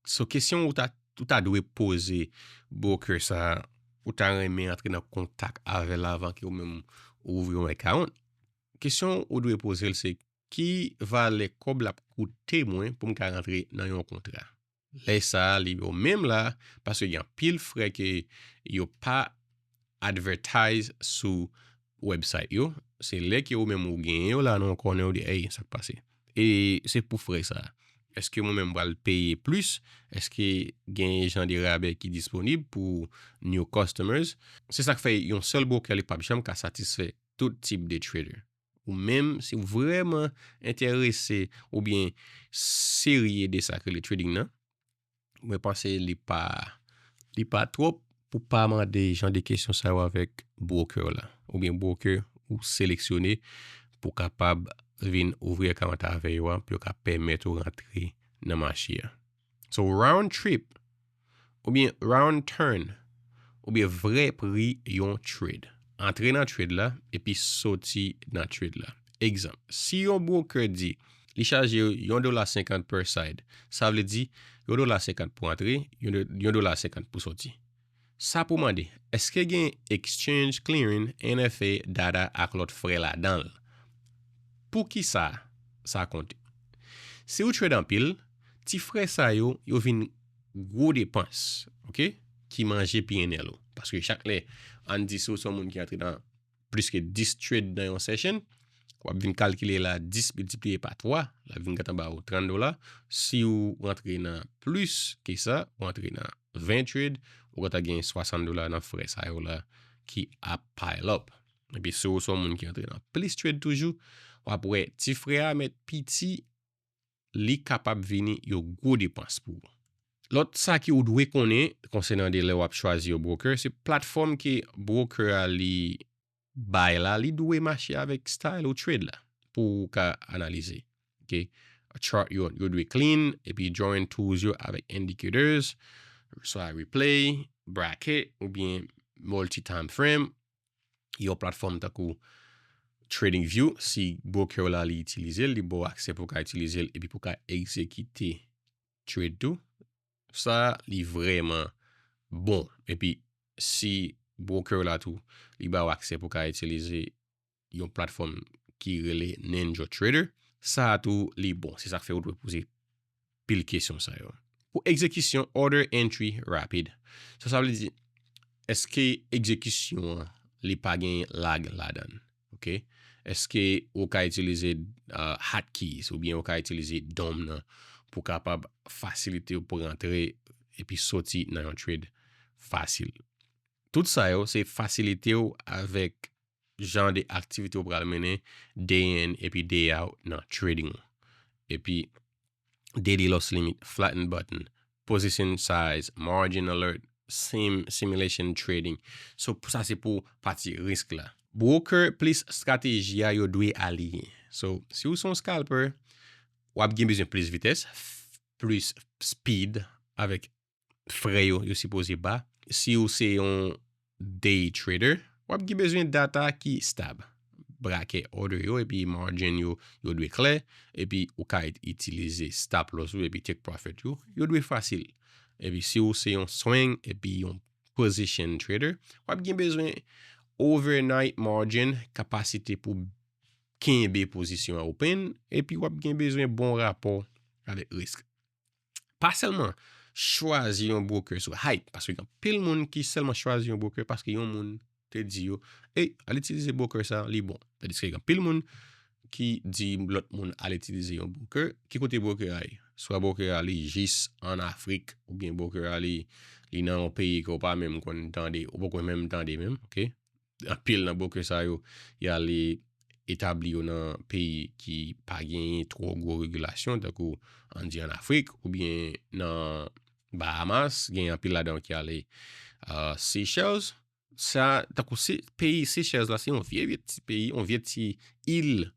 So kesyon ou ta, ou ta dwe poze broker sa, ou ta renmen antre nan kontak avè l avan ke ou menm ou ouvri yon account. Kesyon ou dwe poze l se ki valè kòb l ap koute mwen pou m ka rantre nan yon kontra? Lè sa a, li yo menm la, paske gen anpil frè ke yo pa advertise sou website yo. Se lè ke ou menm ou genyen yo la nan yon kònè ou di, ey, sa k pase? E se pou frè sa. Èske mwen menm pral peye plis? Èske gen jan de rabè ki disponib pou new customers? Se sa k fè yon sèl broker li p ap janm ka satisfè tout tip de trader. Ou menm, si w vrèman enterese oubyen serye de sa k rele trading nan, mwen panse li pa li pa twòp pou pa mande jan de kesyon sa yo avèk broker la, oubyen broker ou seleksyone pou kapab vin ouvri akawont avè yo a, pou yo ka pèmèt ou rantre nan mache a. So round trip oubyen round turn oubyen vrè pri yon trade. Antre nan trade la epi soti nan trade la. Egzanp, si yon broker di li chaje yon dola senkant per side, sa vle di yon dola senkant pou antre, yon do- yon dola senkant pou soti. Sa pou mande, èske gen exchange clearing, N F A, data ak lòt frè ladan l? Poukisa sa konte? Si ou trade anpil, ti frè sa yo, yo vin gwo depans, oke? Ki manje P and L ou. Paske chak lè, ann di si w se yon moun ki antre nan plis ke dis trade nan yon session, w ap vin kalkile la dis miltipliye pa twa, l ap vin gentan ba ou trant dola. Si w rantre nan plis ke sa, w rantre nan ven trade, ou gentan gen swasant dola nan frè sa yo la ki ap pile up. Epi si w se yon moun ki antre nan plis trade toujou, w ap wè ti frè a mèt piti, li kapab vini yon gwo depans pou ou. Lòt sa ke ou dwe konnen konsènan de lè w ap chwazi yon broker, se platfòm ke broker a li bay la, li dwe mache avèk style ou trade la pou ou ka analize. Oke? chart yo, yo dwe clean, epi drawing tools yo avèk indicators, swa replay, bracket, oubyen multi time frame, yon platfòm tankou TradingView, si broker la li itilize l, li ba w aksè pou w ka itilize l epi pou w ka egzekite trade tou. Sa li vrèman bon. Epi si broker la tou, li ba w aksè pou w ka itilize yon platfòm ki rele NinjaTrader, sa a tou li bon. Se sa k fè ou dwe poze pil kesyon sa yo. Pou egzekisyon, order entry rapid. Sa sa vle di, èske egzekisyon an li pa gen lag ladan l? Ok? Èske ou ka itilize uh, hotkeys oubyen ou ka itilize dom nan pou kapab fasilite ou pou rantre epi soti nan yon trade fasil? Tout sa yo se fasilite ou avèk jan de aktivite ou pral mennen day in epi day out nan trading ou. Epi daily loss limit, flatten button, position size, margin alert, sim, simulation trading. So sa se pou pati risk la. Broker plis estrateji a yo dwe aliyen. So si ou se yon scalper, w ap gen bezwen plis vitès, plis speed avèk frè yo, yo sipoze ba. Si ou se yon day trader, w ap gen bezwen data ki stab. Bracket order yo epi margin yo, yo dwe klè, epi ou ka itilize stop loss ou epi take profit yo, yo dwe fasil. Epi si ou se yon swing epi yon position trader, w ap gen bezwen overnight margin, kapasite pou kenbe pozisyon an open, epi w ap gen bezwen bon rapò avèk risk. Pa sèlman chwazi yon broker sou hype, paske gen anpil moun ki sèlman chwazi yon broker paske yon moun te di yo, ey, al itilize broker sa, li bon. Tandiske gen anpil moun ki di lòt moun al itilize yon broker. Ki kote broker a ye? Swa broker a li jis ann Afrik, oubyen broker a li, li nan yon peyi ke w pa menm konn tande, ou poko menm tande menm, ok? Anpil nan broker sa yo, y ale etabli yo nan peyi ki pa genyen twò gwo regilasyon, tankou ann di ann Afrik, oubyen nan Bahamas, genyen anpil ladan yo ki ale uh, Seychelles. Sa, tankou se, peyi Seychelles la, se yon vye, vye ti peyi, yon vye ti il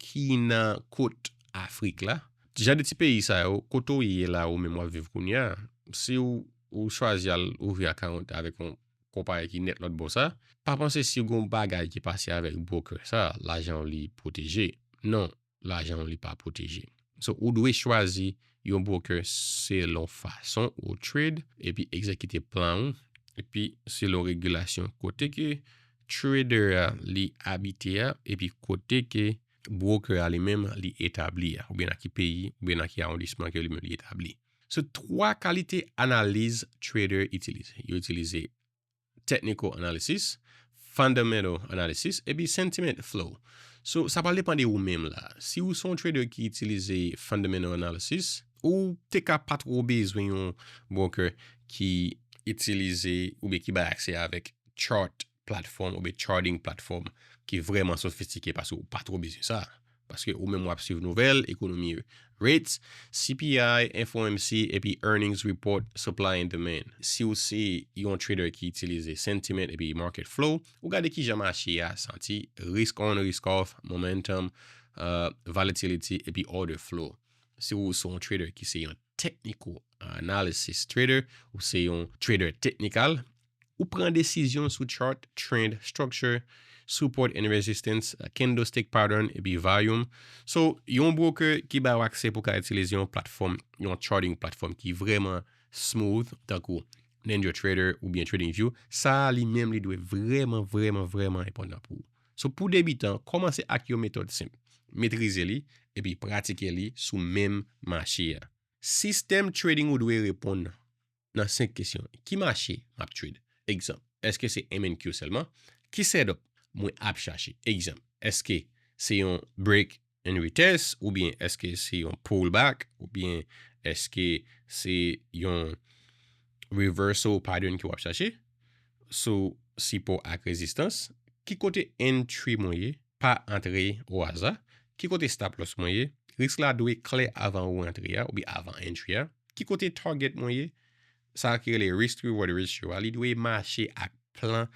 ki nan kot Afrik la. Jan de ti peyi sa yo, kote w ye la, ou menm w ap viv kounye a, si w, ou chwazi al ouvri account avèk yon konpayi ki nèt lòt bò sa, pa panse si gon bagay ki pase avèk broker sa, lajan w li pwoteje. Non, lajan w li pa pwoteje. So, ou dwe chwazi yon broker selon fason ou trade epi egzekite plan ou, epi selon regilasyon kote ke trader a li abite a, epi kote ke broker a li menm li etabli a, oubyen nan ki peyi, oubyen nan ki awondisman ke li menm li etabli. Se twa kalite analiz trader itilize. Yo itilize technical analysis, fundamental analysis, epi sentiment flow. So, sa pral depann de ou menm la. Si ou se yon trader ki itilize fundamental analysis, ou te ka pa twò bezwen yon broker ki itilize oubyen ki bay aksè avèk chart platform oubyen charting platform ki vrèman sofistike paske ou pa twò bezwen sa. Paske ou menm w ap swiv nouvèl, ekonomi, rates, C P I, F O M C, epi earnings report, supply and demand. Si ou se yon trader ki itilize sentiment epi market flow, ou gade kijan mache a santi, risk on, risk off, momentum, uh, volatility, epi order flow. Si ou se yon trader ki se yon technical analysis trader, ou se yon trader technical, ou pran desizyon sou chart, trend, structure, support and resistance, candlestick pattern, epi volume. So, yon broker ki ba w aksè pou ka itilize yon platfòm, yon charting platform ki vrèman smooth, tankou NinjaTrader oubyen TradingView, sa a li menm li dwe vrèman, vrèman, vrèman enpòtan pou ou. So, pou debitan, kòmanse ak yon metòd senp. Metrize li, epi pratike li sou menm mache a. Sistèm trading ou dwe reponn nan senk kesyon. Ki mache m ap trade? Egzanp, èske se M and Q sèlman? Ki setup mwen ap chache? Egzanp, èske se yon break and retest, oubyen èske se yon pullback, oubyen èske se yon reversal pattern ke w ap chache? Sou sipò ak rezistans, ki kote entry mwen ye? Pa antre o aza. Ki kote stop loss mwen ye? Risk la dwe klè avan ou antre a, oubyen avan entry a. Ki kote target mwen ye? Sa ki rele risk reward ratio a, li dwe mache ak plan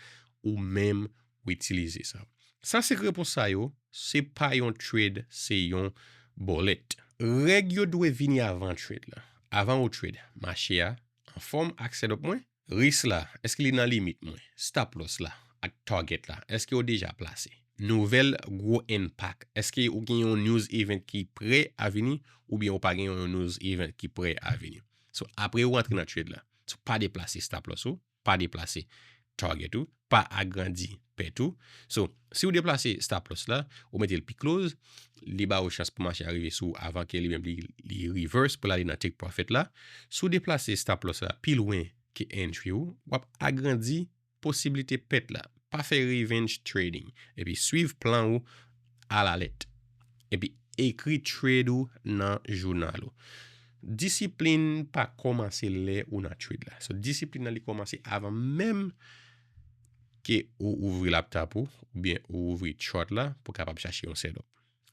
ou menm ou itilize sa. San sekrè pou sa yo, se pa yon trade, se yon bullet. Règ yo dwe vini avan trade la. Avan ou trade, mache a anfòm ak setup mwen? Risk la, èske li nan limit mwen? Stop loss la ak target la, èske yo deja plase? Nouvèl gwo impact, èske ou gen yon news event ki prè a vini oubyen ou pa gen yon news event ki prè a vini? So, apre ou antre nan trade la, so, pa deplase stop loss ou, pa deplase target ou, pa agrandi pèt ou. So, si ou deplase stop loss la, ou mete l pi close, li ba ou chans pou mache a rive sou ou avan ke li menm li, li reverse pou l ale nan take profit la. Si ou deplase stop loss la pi lwen ke entry ou, w ap agrandi posiblite pèt la. Pa fè revenge trading. Epi swiv plan ou alalèt. Epi ekri trade ou nan jounal ou. Disiplin pa kòmanse lè ou nan trade la. So, disiplin nan li kòmanse avan menm ke ou ouvri laptop ou, oubyen ou ouvri chart la pou kapab chache yon setup.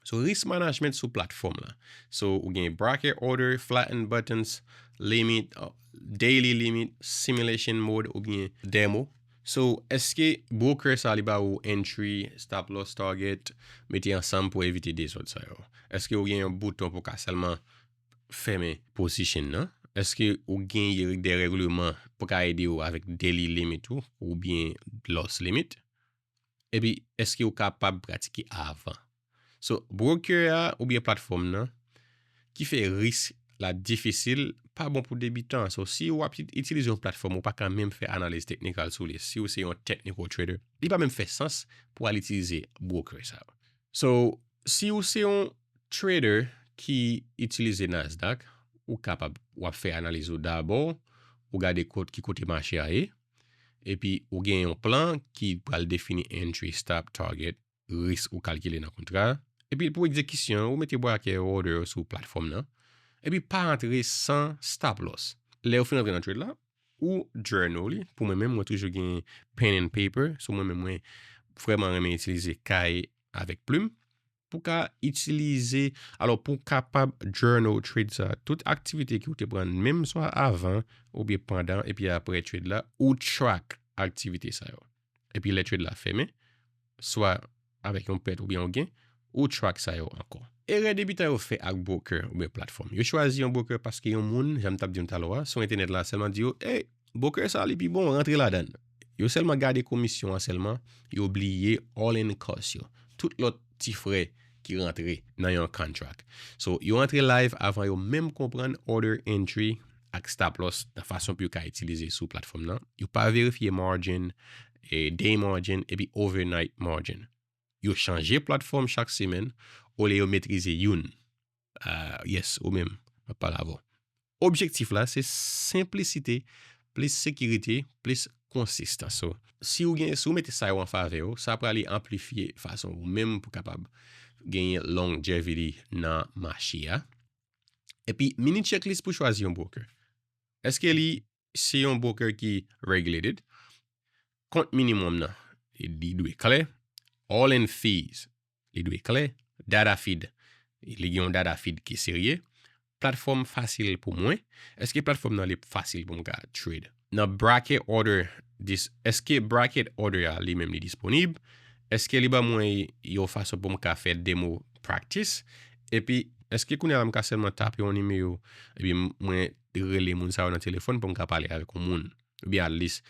So, risk management sou platfòm la. So, ou gen bracket order, flatten buttons, limit, uh, daily limit, simulation mode, oubyen demo. So, èske broker sa li ba ou entry, stop loss, target, mete ansanm pou evite dezòd sa yo? Èske ou gen yon bouton pou ka sèlman fèmen position nan? Èske ou gen de regleman pou ka ede ou avèk daily limit ou oubyen loss limit? Epi, èske ou kapab pratike avan? So, broker a oubyen platfòm nan ki fè risk la difisil, pa bon pou debitan. So, si w ap it-, itilize yon platfòm, ou pa ka menm fè analiz teknikal sou li. Si w se yon technical trader, li pa menm fè sans pou al itilize broker sa yo. So, si w se yon trader ki itilize Nasdaq, ou kapab, w ap fè analiz ou dabò, ou gade kot, ki kote mache a ye, epi ou gen yon plan ki pral defini entry, stop, target, risk ou kalkile nan kontra a. Epi pou egzekisyon, ou mete bracket order sou platfòm nan. Epi pa antre san stop loss. Lè ou fin antre nan trade la, ou journal li. Pou mwen menm, mwen toujou gen pen and paper. So mwen menm, mwen vrèman renmen itilize kay avèk plim. Pou ka itilize, alò pou kapab journal trade sa, tout aktivite ke ou te pran menm swa avan oubyen pandan epi apre trade la, ou track aktivite sa yo. Epi lè trade la fèmen, swa avèk yon pèt oubyen yon gen, ou track sa yo ankò. Erè debitan yo fè ak broker oubyen platfòm. Yo chwazi yon broker paske yon moun, jan m t ap di nou talè a, sou entènèt la sèlman di yo, "Ey, broker sa li pi bon, rantre ladan l." Yo sèlman gade komisyon an sèlman, yo bliye all in cost yo. Tout lòt ti frè ki rantre nan yon contract. So, yo antre live avan yo menm konprann order entry ak stop loss nan fason pou yo ka itilize sou platfòm nan. Yo pa verifye margin, e day margin, epi overnight margin. Yo chanje platfòm chak semèn, olye yo metrize youn. Ah, yes, ou menm, m ap pale avè w. Objektif la, se senplisite, plis sekirite, plis konsistans. So, si ou gen, si ou mete sa yo an favè ou, sa prale anplifye fason ou menm pou kapab genyen longevity nan mache a. Epi, mini checklist pou chwazi yon broker. Èske li se yon broker ki regulated? Kont minimum nan, li dwe klè. All in fees, li dwe klè. Data feed, li gen yon data feed ki serye. Platfòm fasil pou mwen. Èske platfòm nan li fasil pou m ka trade? Nan bracket order, dis-, èske bracket order a li menm li disponib? Èske li ban mwen yon fason pou m ka fè demo practice? Epi, èske kounye a la m ka sèlman tape yon nimewo, epi m-, mwen rele moun sa yo nan telefòn pou m ka pale avèk yon moun? Oubyen at least,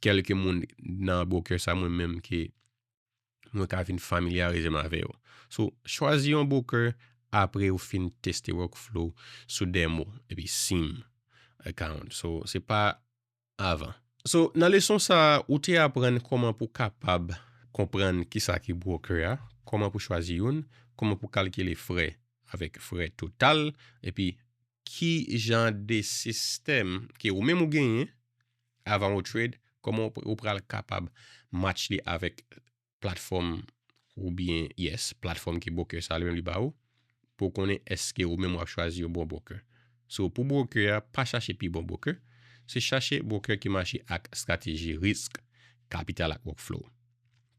kèlke moun nan broker sa mwen menm ke mwen ka vin familyarize m avè yo. So, chwazi yon broker apre ou fin teste workflow sou demo, epi sim account. So, se pa avan. So, nan leson sa a, ou te aprann kòman pou kapab konprann kisa ki broker a, kòman pou chwazi youn, kòman pou kalkile frè avèk frè total, epi ki jan de sistèm ke ou menm ou genyen avan ou trade, kòman ou, ou pral kapab match li avèk platfòm oubyen, yes, platfòm ke broker sa li menm li ba ou, pou w konnen èske ou menm w ap chwazi yon bon broker. So, pou broker a, pa chache pi bon broker, se chache broker ki mache ak estrateji risk, kapital ak workflow.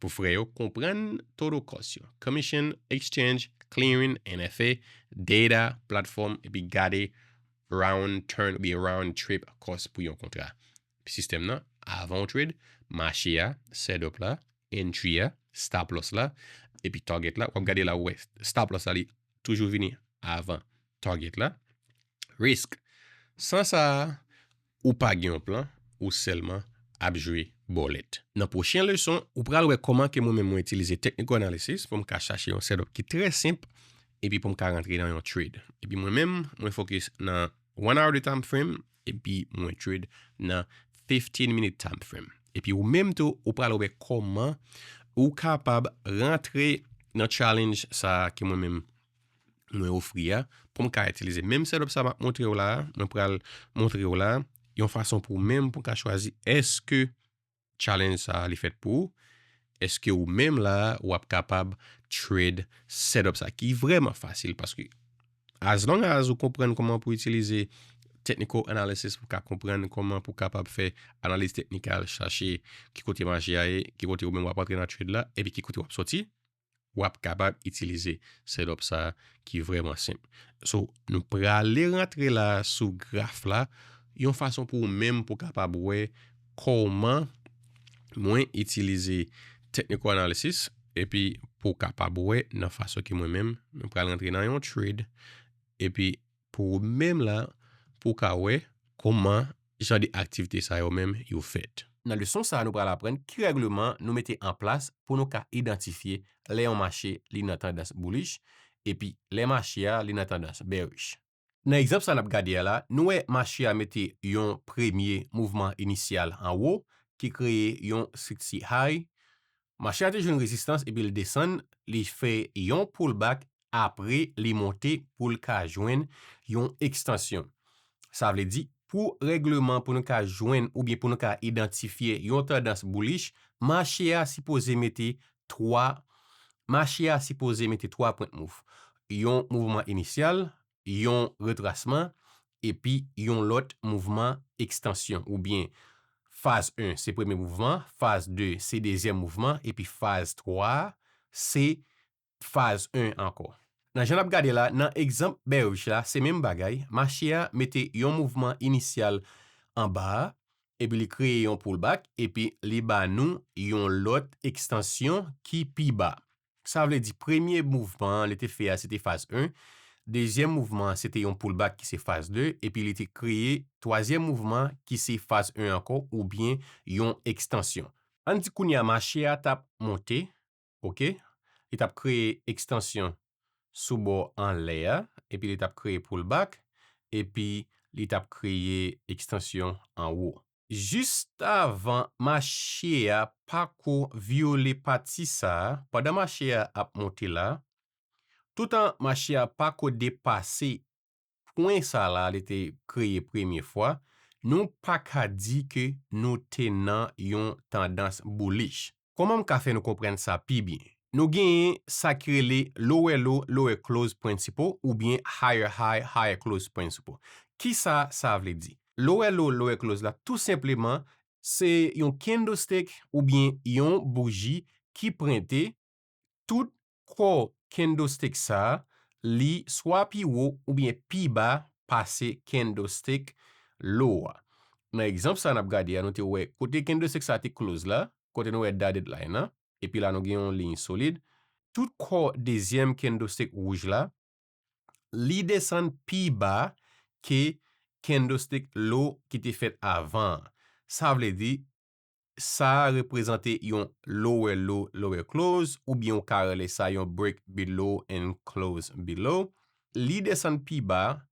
Pou frè yo, konprann total cost yo, commission, exchange, clearing, N F A, data, platfòm, epi gade round turn oubyen round trip cost pou yon kontra. Sistèm nan, avan w trade, mache a, setup la, entry a, stop loss la, epi target la, w ap gade la ou wè stop loss la li toujou vini avan target la. Risk. San sa a, ou pa gen yon plan, ou sèlman ap jwe bòlèt. Nan pwochen leson, ou pral wè kòman ke mwen menm mwen itilize technical analysis pou m ka chache yon setup ki trè senp, epi pou m ka rantre nan yon trade. Epi mwen menm, mwen focus nan one hour de time frame, epi mwen trade nan fifteen minute time frame. Epi ou menm tou, ou pral wè kòman ou kapab rantre nan challenge sa a ke mwen menm mwen ofri a, pou m ka itilize menm setup sa m ap montre w la a, mwen pral montre w la a, yon fason pou ou menm pou w ka chwazi èske challenge sa a li fèt pou ou, èske ou menm la a w ap kapab trade setup sa ki vrèman fasil paske as long as ou konprann kòman pou itilize technical analysis pou ka konprann kòman pou kapab fè analiz teknikal, chache ki kote mache a ye, ki kote ou menm w ap antre nan trade la, epi ki kote w ap soti, w ap kapab itilize setup sa a ki vrèman senp. So, nou prale rantre la sou graf la, yon fason pou ou menm pou kapab wè kòman mwen itilize technical analysis, epi pou w kapab wè nan fason ke mwen menm, mwen pral rantre nan yon trade, epi pou ou menm la, pou w ka wè kòman jan de aktivite sa yo menm yo fèt. Nan leson sa a, nou pral aprann ki règleman nou mete an plas pou nou ka idantifye lè yon mache li nan tandans bullish, epi lè mache a li nan tandans bearish. Nan egzanp sa n ap gade a la, nou wè mache a mete yon premye mouvman inisyal anwo ki kreye yon strikti high. Mache a te jwenn rezistans epi l desann, li fè yon pullback, apre li monte pou l ka jwenn yon ekstansyon. Sa vle di, pou règleman pou nou ka jwenn oubyen pou nou ka idantifye yon tandans bullish, mache a sipoze mete twa, mache a sipoze mete twa pwent mouv. Yon mouvman inisyal, yon retrasman, epi yon lòt mouvman ekstansyon, oubyen faz en se premye mouvman, faz de se dezyèm mouvman, epi faz twa se faz en ankò. Nan jan n ap gade la, nan egzanp bearish la, se menm bagay, mache a mete yon mouvman inisyal anba a, epi li kreye yon pullback, epi li ba nou yon lòt ekstansyon ki pi ba. Sa vle di premye mouvman an li te fè a, se te faz en, dezyèm mouvman an, se te yon pullback ki se faz de, epi li te kreye twazyèm mouvman ki se faz en ankò, oubyen yon ekstansyon. Ann di kounye a mache a t ap monte, oke? Li t ap kreye ekstansyon sou bò anlè a, epi li t ap kreye pullback, epi li t ap kreye ekstansyon anwo. Jis avan mache a pa ko vyole pati sa a, pandan mache a ap monte la, toutan mache a pa ko depase pwen sa la li te kreye premye fwa, nou pa ka di ke nou te nan yon tandans bullish. Kòman m ka fè nou konprann sa pi byen? Nou genyen sa ki rele lower low, lower close principle oubyen higher high, higher close principle. Kisa sa vle di? Lower low, lower close la, tou senpleman, se yon candlestick oubyen yon bouji ki prente tout kò candlestick sa a, li swa pi wo oubyen pi ba pase candlestick low a. Nan egzanp sa n ap gade a, nou te wè kote candlestick sa a te close la, kote nou wè dotted line nan, epi la nou gen yon liy solid. Tout kò dezyèm candlestick wouj la, li desann pi ba ke candlestick low ki te fèt avan an. Sa vle di, sa a reprezante yon lower low, lower close, oubyen ou ka rele sa yon break below and close below. Li desann pi ba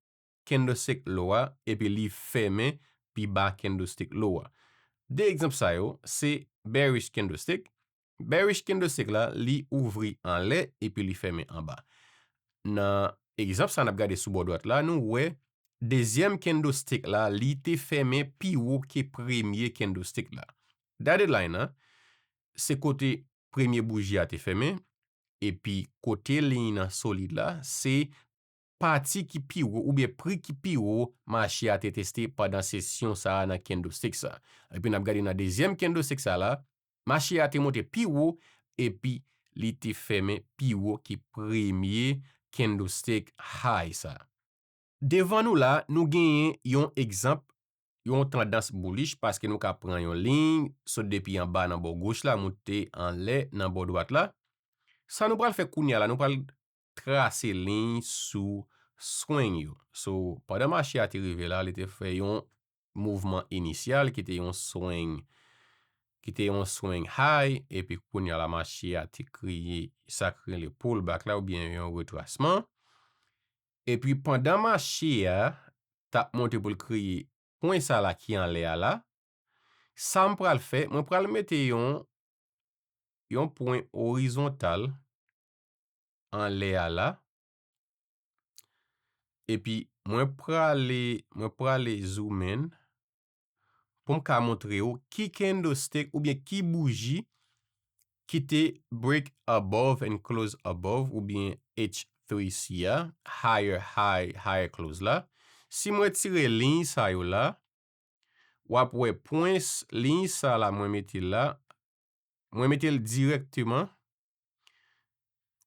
candlestick low a, epi li fèmen pi ba candlestick low a. De egzanp sa yo, se bearish candlestick. Bearish candlestick la, li ouvri anlè, epi li fèmen anba. Nan egzanp sa n ap gade sou bò dwat la, nou wè dezyèm candlestick la, li te fèmen pi wo ke premye candlestick la. Dotted line nan, se kote premye bouji a te fèmen, epi kote liy nan solid la, se pati ki pi wo oubyen pri ki pi wo mache a te teste pandan sesyon sa a nan candlestick sa. Epi n ap gade nan dezyèm candlestick sa la, mache a te monte pi wo, epi li te fèmen pi wo ke premye candlestick high sa. Devan nou la, nou genyen yon egzanp, yon tandans bullish, paske nou ka pran yon liy, sot depi anba nan bò goch la, moute anlè nan bò dwat la. Sa nou pral fè kounye a la, nou pral trase liy sou swing yo. So, pandan mache a te rive la, li te fè yon mouvman inisyal ki te yon swing, ki te yon swing high, epi kounye a la mache a te kreye sa k rele pullback la oubyen yon retrasman. Epi pandan mache a t ap monte pou l kreye pwen sa la ki anlè a la, sa m pral fè, mwen pral mete yon, yon pwen orizontal anlè a la. Epi mwen prale, mwen prale zoom in pou m ka montre w ki candlestick oubyen ki bouji ki te break above and close above oubyen H three C a, higher high, higher close la. Si mwen tire liy sa yo la, w ap wè pwen s-, liy sa la mwen mete la, mwen mete l dirèkteman.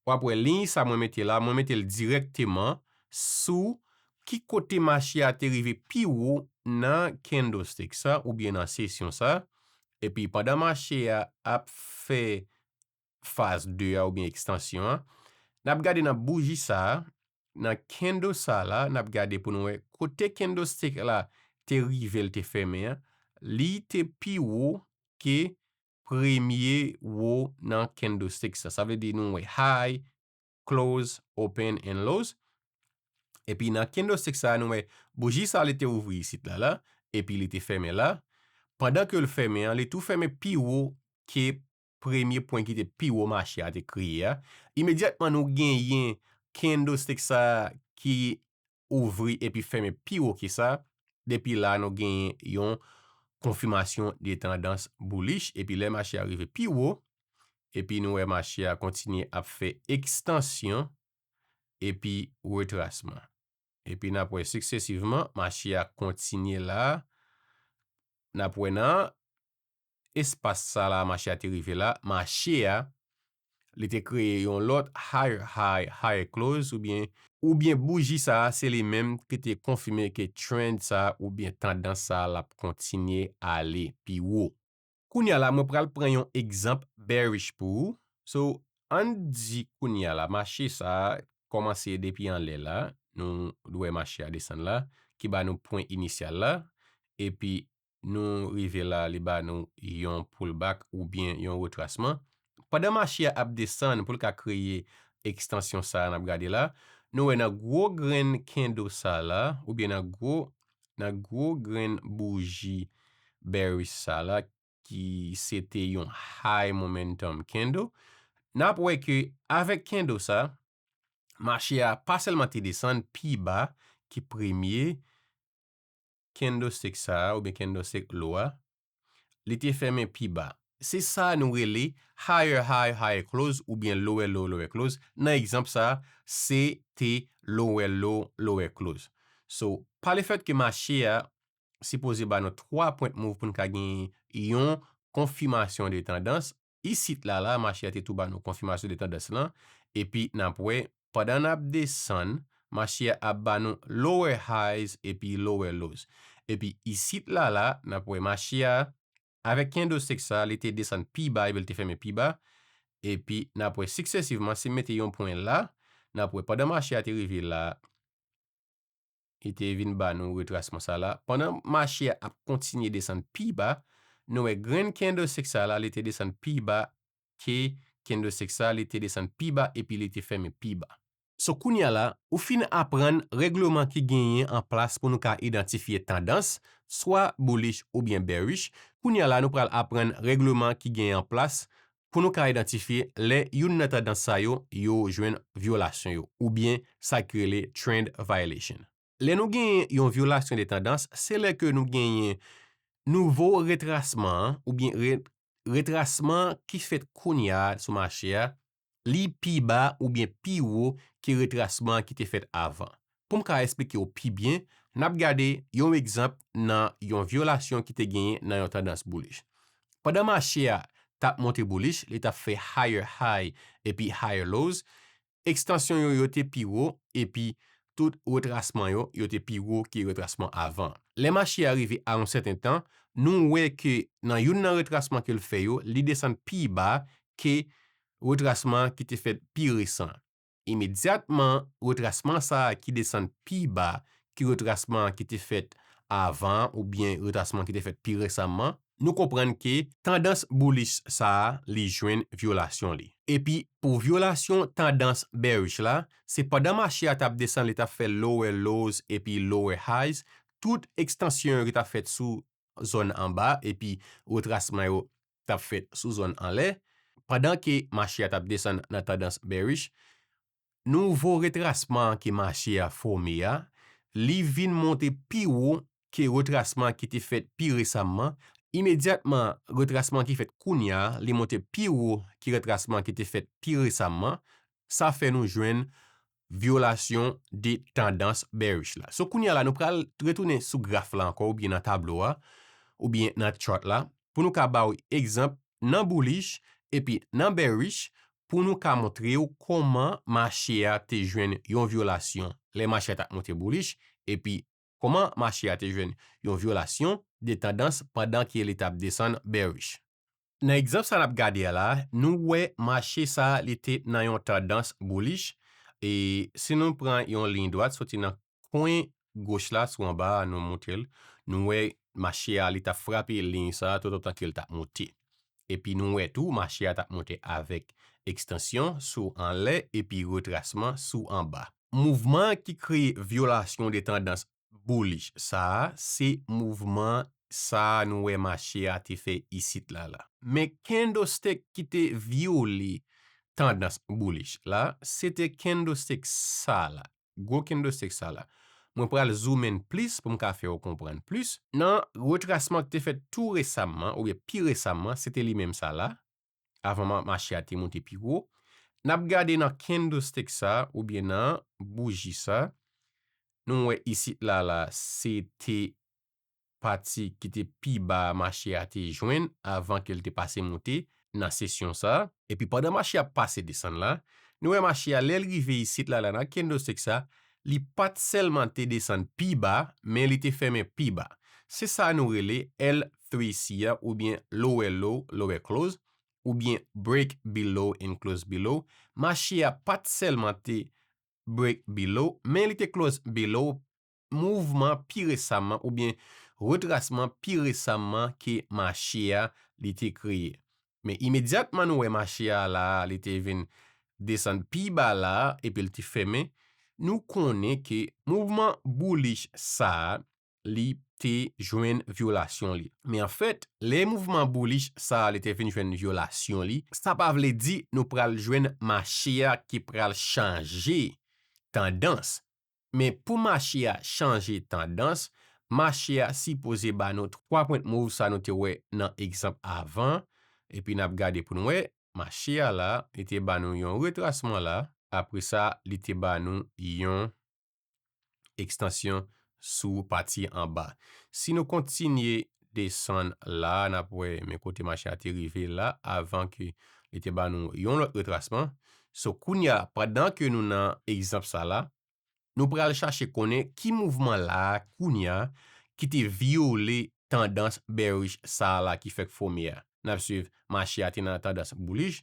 W ap wè liy sa mwen mete la, mwen mete l dirèkteman sou ki kote mache a te rive pi wo nan candlestick sa oubyen nan sesyon sa. Epi pandan mache a ap fè faz de a oubyen ekstansyon an, n ap gade nan bouji sa a, nan candle sa la, n ap gade pou nou wè kote candlestick la te rive l te fèmen an, li te pi wo ke premye wo nan candlestick sa. Sa vle di nou wè high, close, open and lows. Epi nan candlestick sa nou wè bouji sa li te ouvri isit la la, epi li te fèmen la. Pandan ke l fèmen an, li tou fèmen pi wo ke premye pwen ki te pi wo mache a te kreye a. Imedyatman nou genyen candlestick sa ki ouvri epi fèmen pi wo ke sa. Depi la nou genyen yon konfimasyon de tandans bullish epi lè mache a rive pi wo, epi nou wè mache a kontinye ap fè ekstansyon epi retrasman. Epi n ap wè siksesivman mache a kontinye la. N ap wè nan espas sa la mache a te rive la, mache a li te kreye yon lòt higher high, higher close oubyen, oubyen bouji sa a se li menm ki te konfime ke trend sa a oubyen tandans sa a l ap kontinye ale pi wo. Kounye a la mwen pral pran yon egzanp bearish pou ou. So, ann di kounye a la mache sa a kòmanse depi anlè la, nou wè mache a desann la, ki ba nou pwen inisyal la, epi nou rive la, li ba nou yon pullback oubyen yon retrasman. Pandan mache a ap desann pou l ka kreye ekstansyon sa a n ap gade la, nou wè nan gwo grenn candle sa la, oubyen nan gwo, nan gwo grenn bouji bearish sa la, ki se te yon high momentum candle, n ap wè ke avèk candle sa, mache a pa sèlman te desann pi ba ki premye candlestick sa a oubyen candlestick low a, li te fèmen pi ba. Se sa nou rele higher high, higher close oubyen lower low, lower close. Nan egzanp sa, se te lower low, lower close. So, pa lefèt ke mache a sipoze ba nou twa pwent move pou n ka gen yon konfimasyon de tandans. Isit la, la, mache a te tou ba nou konfimasyon de tandans lan. Epi n ap wè, pandan n ap desann, mache a ap ba nou lower highs epi lower lows. Epi isit la, la, n ap wè mache a, avèk candlestick sa, li te desann pi ba epi li te fèmen pi ba. Epi n ap wè siksesivman, si m mete yon pwen la, n ap wè pandan mache a te rive la, li te vin ba nou retrasman sa la. Pandan mache a ap kontinye desann pi ba, nou wè grenn candlestick sa la, li te desann pi ba ke candlestick sa, li te desann pi ba epi li te fèmen pi ba. So, kounye a la, ou fin aprann règleman ki genyen an plas pou nou ka idantifye tandans, swa bullish oubyen bearish. Kounye a la, nou pral aprann règleman ki genyen an plas pou nou ka idantifye lè youn nan tandans sa yo, yo jwenn vyolasyon yo, oubyen sa ki rele trend violation. Lè nou genyen yon vyolasyon de tandans, se lè ke nou genyen nouvo retrasman an, oubyen re-, retrasman ki fèt kounye a sou mache a, li pi ba oubyen pi wo ke retrasman ki te fèt avan. Pou m ka eksplike w pi byen, n ap gade yon egzanp nan yon vyolasyon ki te genyen nan yon tandans bullish. Pandan mache a t ap monte bullish, li t ap fè higher high epi higher lows. Ekstansyon yo, yo te pi wo, epi tout retrasman yo, yo te pi wo ke retrasman avan. Lè mache a rive a yon sèten tan, nou wè ke nan youn nan retrasman ke l fè yo, li desann pi ba ke retrasman ki te fèt pi resan. imedyatman retrasman sa a ki desann pi ba ke retrasman ki te fèt avan oubyen retrasman ki te fèt pi resaman, nou konprann ke tandans bullish sa a li jwenn vyolasyon li. Epi pou vyolasyon tandans bearish la, se pandan mache a t ap desann li t ap fè lower lows epi lower highs, tout ekstansyon yo ki t ap fèt sou zòn anba epi retrasman yo t ap fèt sou zòn anlè, pandan ke mache a t ap desann nan tandans bearish, nouvo retrasman ke mache a fòme a, li vin monte pi wo ke retrasman ki te fèt pi resaman. Imedyatman retrasman ki fèt kounye a, li monte pi wo ke retrasman ki te fèt pi resaman, sa fè nou jwenn vyolasyon de tandans bearish la. So kounye a la nou pral retounen sou graf la ankò oubyen nan tablo a oubyen nan chart la pou nou ka ba w egzanp nan bullish epi nan bearish pou nou ka montre w kòman mache a te jwenn yon vyolasyon lè mache a t ap monte bullish epi kòman mache a te jwenn yon vyolasyon de tandans pandan ke li t ap desann bearish. Nan egzanp sa n ap gade a la, nou wè mache sa a li te nan yon tandans bullish. E si nou pran yon liy dwat soti nan kwen goch la sou anba a, nou monte l, nou wè mache a li t ap frape liy sa a toutotan ke l t ap monte. Epi nou wè tou mache a t ap monte avèk ekstansyon sou anlè epi retrasman sou anba. Mouvman ki kreye vyolasyon de tandans bullish sa a, se mouvman sa a nou wè mache a te fè isit la la. Men candlestick ki te vyole tandans bullish la, se te candlestick sa la. Gwo candlestick sa la. Mwen pral zoom in plis pou m ka fè w konprann plis. Nan retrasman ki te fèt tou resaman, oubyen pi resaman, se te li menm sa la. Avan ma- mache a te monte pi wo. N ap gade nan candlestick sa, oubyen nan bouji sa. Nou wè isit la la, se te pati ki te pi ba mache a te jwenn avan ke l te pase monte nan sesyon sa. Epi pandan mache a pase desann la, nou wè mache a lè l rive isit la la nan candlestick sa, li pa t sèlman te desann pi ba, men li te fèmen pi ba. Se sa nou rele L three C a oubyen lower low, lower close, oubyen break below and close below. Mache a pa t sèlman te break below, men li te close below mouvman pi resaman oubyen retrasman pi resaman ke mache a li te kreye. Men imedyatman nou wè mache a la, li te vin desann pi ba la, epi l te fèmen, nou konnen ke mouvman bullish sa a, li te jwenn vyolasyon li. Men anfèt, lè mouvman bullish sa a li te vin jwenn vyolasyon li, sa pa vle di nou pral jwenn mache a ki pral chanje tandans. Men pou mache a chanje tandans, mache a sipoze ba nou twa pwent move sa nou te wè nan egzanp avan, epi n ap gade pou n wè, mache a la, li te ba nou yon retrasman la, apre sa, li te ba nou yon ekstansyon sou pati anba. Si nou kontinye desann la, n ap wè men kote mache a te rive la, avan ke li te ba nou yon lòt retrasman. So, kounye a, pandan ke nou nan egzanp sa la, nou pral chache konnen ki mouvman la a kounye a ki te vyole tandans bearish sa a la ki fèk fòme a. N ap swiv mache a te nan tandans bullish,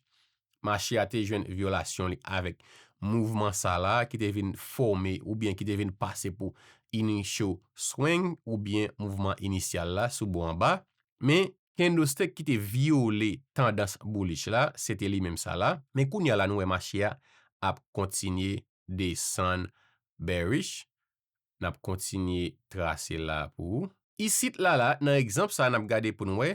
mache a te jwenn vyolasyon li avèk mouvman sa la ki te vin fòme oubyen ki te vin pase pou initial swing oubyen mouvman inisyal la sou bò anba. Men candlestick ki te vyole tandans bullish la, se te li menm sa la. Men kounye a la nou wè mache a ap kontinye desann bearish. N ap kontinye trase la pou ou. Isit la la, nan egzanp sa n ap gade pou n wè,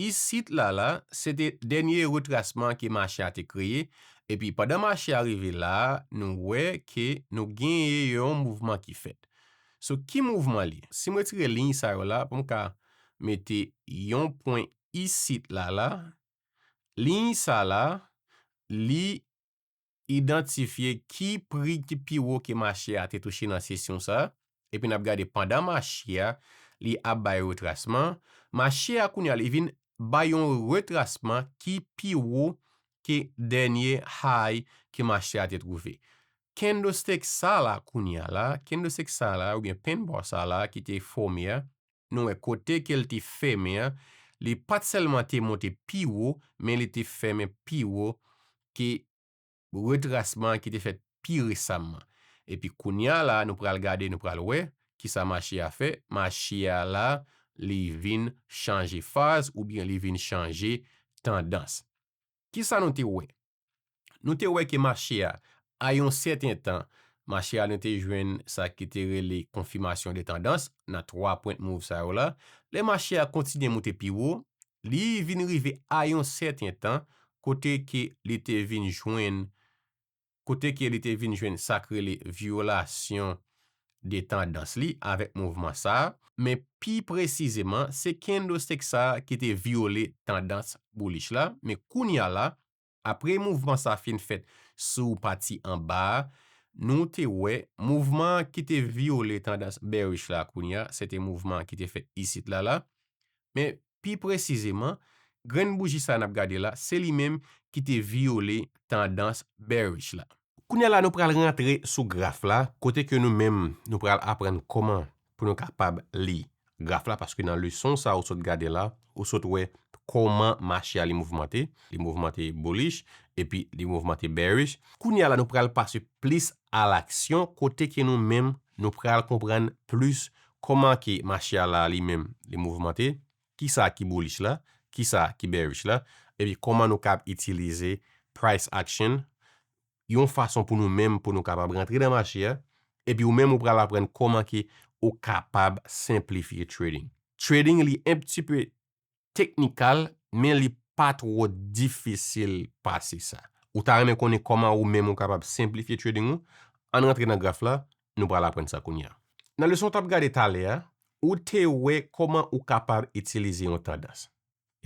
isit la la, se te dènye retrasman ke mache a te kreye, epi pandan mache a rive la, nou wè ke nou genyen yon mouvman ki fèt. So, ki mouvman li? Si m retire liy sa yo la, pou m ka mete yon pwen isit la la, liy sa la, li idantifye ki pri ki pi wo ke mache a te touche nan sesyon sa, epi n ap gade pandan mache a, li ap bay retrasman, mache a kounye a li vin bay yon retrasman ki pi wo ke dènye high ke mache a te twouve. Candlestick sa la kounye a la, candlestick sa la oubyen pin bar sa la ki te fòme a, nou wè kote ke l te fèmen an, li pa t sèlman te monte pi wo, men li te fèmen pi wo ke retrasman ki te fèt pi resamman. Epi kounye a la, nou pral gade, nou pral wè kisa mache a fè. Mache a la, li vin chanje faz oubyen li vin chanje tandans. Kisa nou te wè? Nou te wè ke mache a, a yon sèten tan, mache a nou te jwenn sa ki te rele konfimasyon de tandans nan twa pwent move sa yo la. Lè mache a kontinye moute pi wo, li vin rive a yon sèten tan kote ke li te vin jwenn kote ke li te vin jwenn sa k rele vyolasyon de tandans li avèk mouvman sa a, men pi presizeman, se candlestick sa a ki te vyole tandans bullish la, men kounye a la, apre mouvman sa a fin fèt sou pati anba a, nou te wè mouvman ki te vyole tandans bearish la kounye a, se te mouvman ki te fèt isit la la, men pi presizeman, grenn bouji sa a n ap gade la, se li menm ki te vyole tandans bearish la. Kounye a la, nou pral rantre sou graf la, kote ke nou menm, nou pral aprann kòman pou nou kapab li graf la, paske nan leson sa a ou sot gade la, ou sot wè kòman mache a li mouvmante, li mouvmante bullish, epi li mouvmante bearish. Kounye a la, nou pral pase plis a laksyon, kote ke nou menm, nou pral konprann plis kòman ke mache a la li menm, li mouvmante, kisa ki bullish la, kisa ki bearish la, epi kòman nou kab itilize price action yon fason pou nou menm, pou nou kapab rantre nan mache a, epi ou menm ou pral aprann kòman ke ou kapab senplifye trading. Trading li un petit peu teknikal, men li pa twò difisil pase sa. Ou ta renmen konnen kòman ou menm ou kapab senplifye trading ou? Ann rantre nan graf la, nou pral aprann sa kounye a. Nan leson w t ap gade talè a, ou te wè kòman ou kapab itilize yon tandans.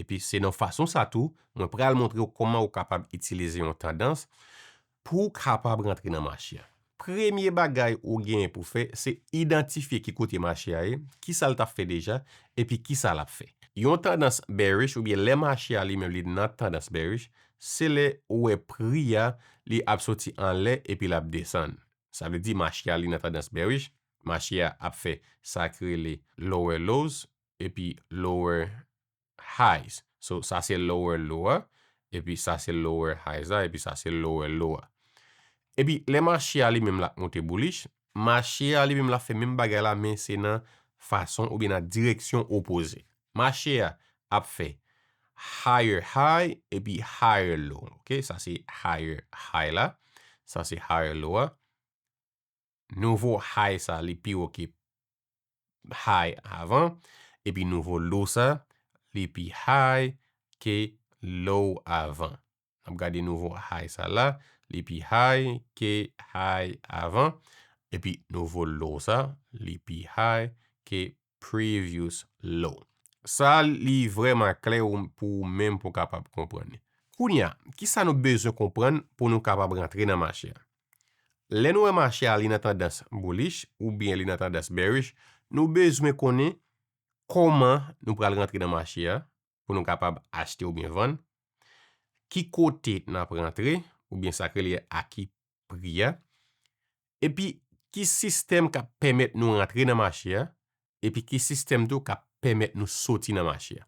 Epi se nan fason sa tou, mwen pral montre w kòman ou kapab itilize yon tandans pou w kapab rantre nan mache a. Premye bagay ou genyen pou fè, se idantifye ki kote mache a ye, kisa l t ap fè deja, epi kisa l ap fè. Yon tandans bearish oubyen lè mache a li menm li nan tandans bearish, se lè ou wè pri a li ap soti anlè epi l ap desann. Sa vle di mache a li nan tandans bearish, mache a ap fè sa k rele lower lows epi lower highs. So, sa se lower low a, epi sa se lower highs la, epi sa se lower low a. Epi lè mache a li menm l ap monte bullish, mache a li menm l ap fè menm bagay la, men se nan fason oubyen nan direksyon opoze. Mache a ap fè higher high epi higher low. Ok, sa se higher high la. Sa se higher low a. Nouvo high sa li pi wo ke high avan. Epi nouvo low sa li pi high ke low avan. N ap gade nouvo high sa la, li pi high ke high avan. Epi nouvo low sa, li pi high ke previous low. Sa li vrèman klè pou ou menm pou w kapab konprann li. Kounye a, kisa nou bezwen konprann pou nou kapab rantre nan mache a? Lè nou wè mache a li nan tandans bullish oubyen li nan tandans bearish, nou bezwen konnen kòman nou pral rantre nan mache a pou nou kapab achte oubyen vann, ki kote n ap rantre oubyen sa k rele a ki pri a, epi ki sistèm k ap pèmèt nou rantre nan mache a, epi ki sistèm tou k ap pèmèt nou soti nan mache a.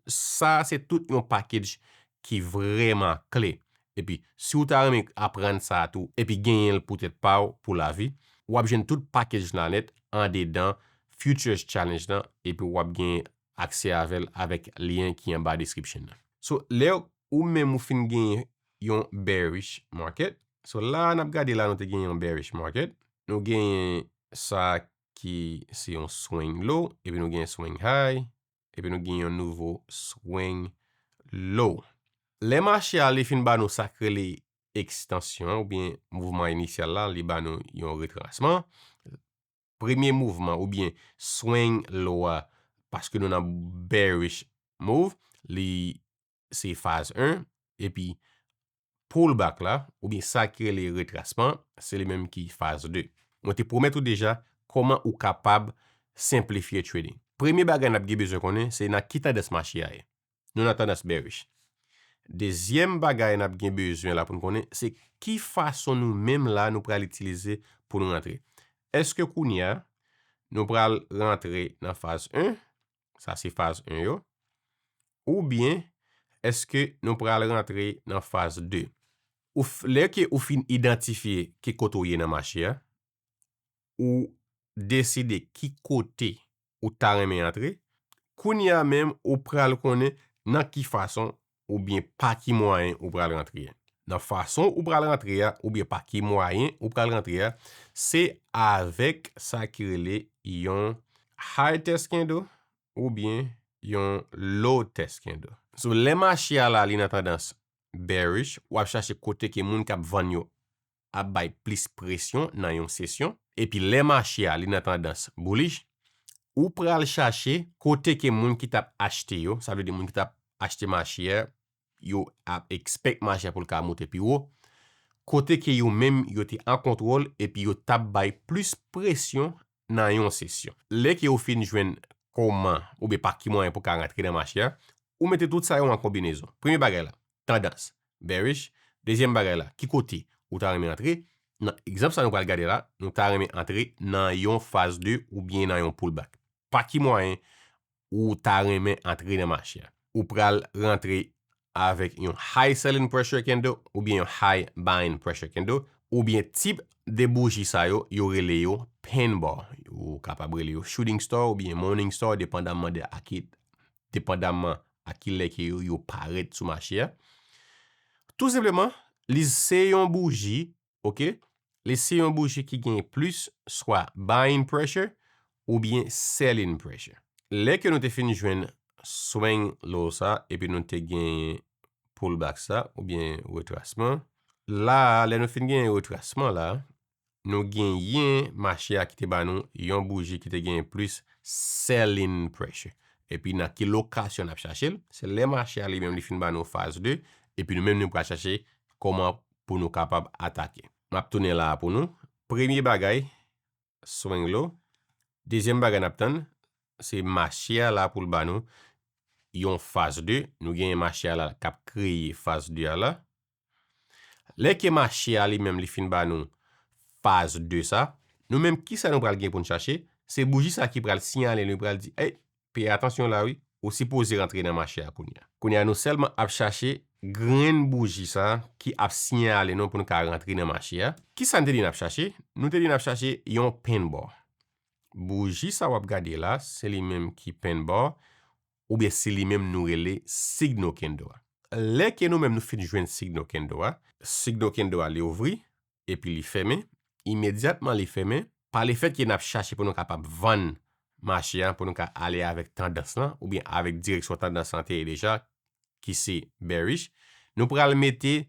Sa se tout yon package ki vrèman kle. Epi, si w ta renmen aprann sa a tou, epi genyen l pou tèt pa w pou lavi, w ap jwenn tout package la nèt andedan Futures Challenge lan, epi w ap gen aksè avè l avèk lyen ki anba description nan. So, lè ou menm ou fin gen yon bearish market, so la n ap gade la nou te gen yon bearish market, nou gen sa ki se yon swing low, epi nou gen swing high, epi nou gen yon nouvo swing low. Lè mache a li fin ba nou sa k rele ekstansyon oubyen mouvman inisyal la, li ba nou yon retrasman. Premye mouvman oubyen swing low a, paske nou nan bearish move, li se faz en, epi pullback la, oubyen sa ki rele retrasman, se li menm ki faz de. Mwen te pwomèt ou deja kòman ou kapab senplifye trading. Premye bagay n ap gen bezwen konnen, se nan ki tandans mache a ye. Nou nan tandans bearish. Dezyèm bagay n ap gen bezwen la pou n konnen, se ki fason nou menm la nou pral itilize pou nou rantre. Èske kounye a, nou pral rantre nan faz en, sa se faz en yo, oubyen èske nou pral rantre nan faz de? Ou f- lè ke ou fin idantifye ki kote ou ye nan mache a, ou deside ki kote ou ta renmen antre, kounye a menm ou pral konnen nan ki fason oubyen pa ki mwayen ou pral rantre a. Nan fason ou pral rantre a oubyen pa ki mwayen ou pral rantre a, se avèk sa ki rele yon high test candle oubyen yon low test candle. So, lè mache a la li nan tandans bearish, w ap chache kote ke moun k ap vann yo ap bay plis presyon nan yon sesyon. Epi lè mache a li nan tandans bullish, ou pral chache kote ke moun ki t ap achte yo, sa vle di moun ki t ap achte mache a, yo ap expect mache a pou l ka monte pi wo, kote ke yo menm yo te an kontwòl epi yo t ap bay plis presyon nan yon sesyon. Lè ke ou fin jwenn kòman oubyen pa ki mwayen pou ka rantre nan mache a, ou mete tout sa yo an konbinezon. Premye bagay la, tandans, bearish. Dezyèm bagay la, ki kote ou ta renmen antre? Nan egzanp sa nou pral gade la, nou ta renmen antre nan yon faz de oubyen nan yon pullback. Pa ki mwayen ou ta renmen antre nan mache a? Ou pral rantre avèk yon high selling pressure candle oubyen yon high buying pressure candle, oubyen tip de bouji sa yo, yo rele yo pin bar. Ou kapab rele yo shooting star oubyen morning star, depandaman de a ki, depandaman a ki lè ke yo, yo parèt sou mache a. Tou senpleman, li se yon bouji, oke? Li se yon bouji ki gen plis swa buying pressure oubyen selling pressure. Lè ke nou te fin jwenn swing low sa, epi nou te gen pullback sa, oubyen retrasman. La, lè nou fin gen retrasman la, nou genyen mache a ki te ba nou yon bouji ki te genyen plis selling pressure. Epi nan ki lokasyon n ap chache l? Se lè mache a li menm li fin ba nou faz de, epi nou menm nou pral chache kòman pou nou kapab atake. M ap tounen la a pou nou. Premye bagay, swing low. Dezyèm bagay n ap tann, se mache a la pou l ba nou yon faz de. Nou genyen mache a la k ap kreye faz de a la. Lè ke mache a li menm li fin ba nou faz de sa, nou menm kisa nou pral gen pou n chache? Se bouji sa ki pral siyale nou, li pral di, "Ey, peye atansyon la wi, ou sipoze rantre nan mache a kounye a." Kounye a nou sèlman ap chache grenn bouji sa ki ap siyale nou pou nou ka rantre nan mache a. Kisa n te di n ap chache? Nou te di n ap chache yon pin bar. Bouji sa w ap gade la, se li menm ki pin bar, oubyen se li menm nou rele signal candle a. Lè ke nou menm nou fin jwenn signal candle a, signal candle a li ouvri, epi li fèmen, imedyatman li fèmen, pa lefèt ke n ap chache pou nou kapab vann mache a, pou nou ka ale avèk tandans lan, oubyen avèk direksyon tandans lan te ye deja, ki se bearish, nou pral mete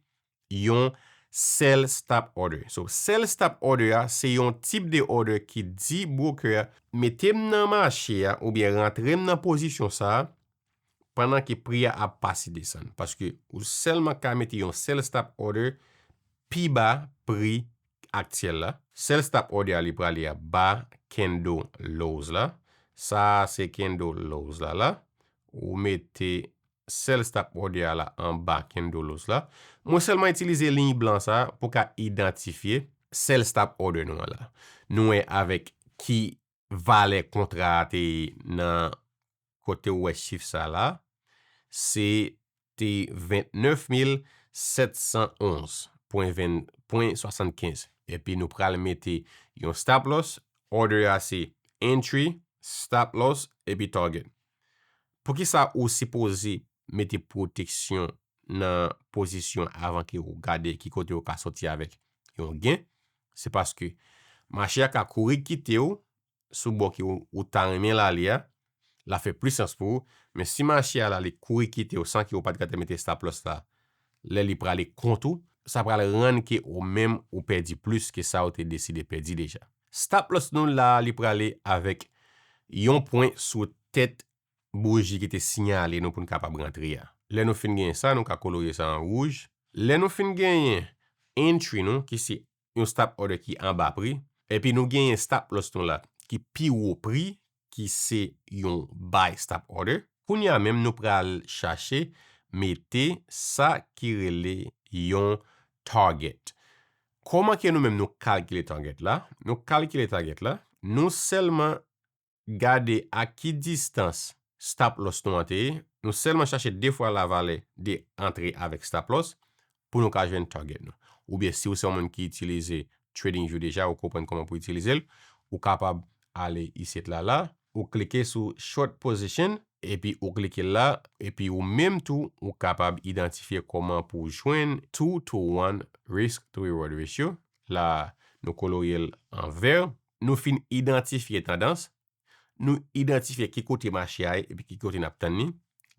yon sell stop order. So, sell stop order a, se yon tip de order ki di broker a, mete m nan mache a, oubyen rantre m nan pozisyon sa a, pandan ke pri a ap pase desann. Paske ou sèlman ka mete yon sell stop order pi ba pri aktyèl la. Sell stop order a li prale a ba candle lows la. Sa a se candle lows la la. Ou mete sell stop order a la anba candle lows la. Mwen sèlman itilize liy blan sa a pou ka idantifye sell stop order nou an la. Nou wè avèk ki valè kontra a te ye nan kote ou wè chif sa la, se te vennèf mil sèt san onz pwen ven, pwen swasannkenz. Epi nou pral mete yon stop loss, order a se entry, stop loss, epi target. Poukisa ou sipoze mete pwoteksyon nan pozisyon avan ke ou gade ki kote ou ka soti avèk yon gen? Se paske mache a ka kouri kite ou sou bò ke ou, ou ta renmen l ale a, l ap fè plis sans pou ou. Men si mache a la li kouri kite ou san ke ou pa t gentan mete stop loss la, lè li prale kont ou, sa pral rann ke ou menm ou pèdi plis ke sa ou te deside pèdi deja. Stop loss nou la, li prale avèk yon pwen sou tèt bouji ki te siyale nou pou n kapab rantre a. Lè nou fin genyen sa, nou ka kolore sa an wouj. Lè nou fin genyen entry nou, ki se yon stop order ki anba pri, epi nou genyen stop loss nou la, ki pi wo pri, ki se yon buy stop order. Kounye a menm, nou pral chache mete sa ki rele yon target. Kòman ke nou menm nou kalkile target la? Nou kalkile target la, nou sèlman gade a ki distans stop loss nou an te ye. Nou sèlman chache de fwa lavalè de antre avèk stop loss. pou nou ka jwenn target nou. Oubyen si w se yon moun ki itilize TradingView deja, ou konprann kòman pou itilize l, ou kapab ale isit la la, ou klike sou short position, epi ou klike la, epi ou menm tou, ou kapab idantifye kòman pou jwenn two to one risk to reward ratio. La, nou kolorye l an vè. Nou fin idantifye tandans, nou idantifye ki kote mache a ye epi ki kote n ap tann li.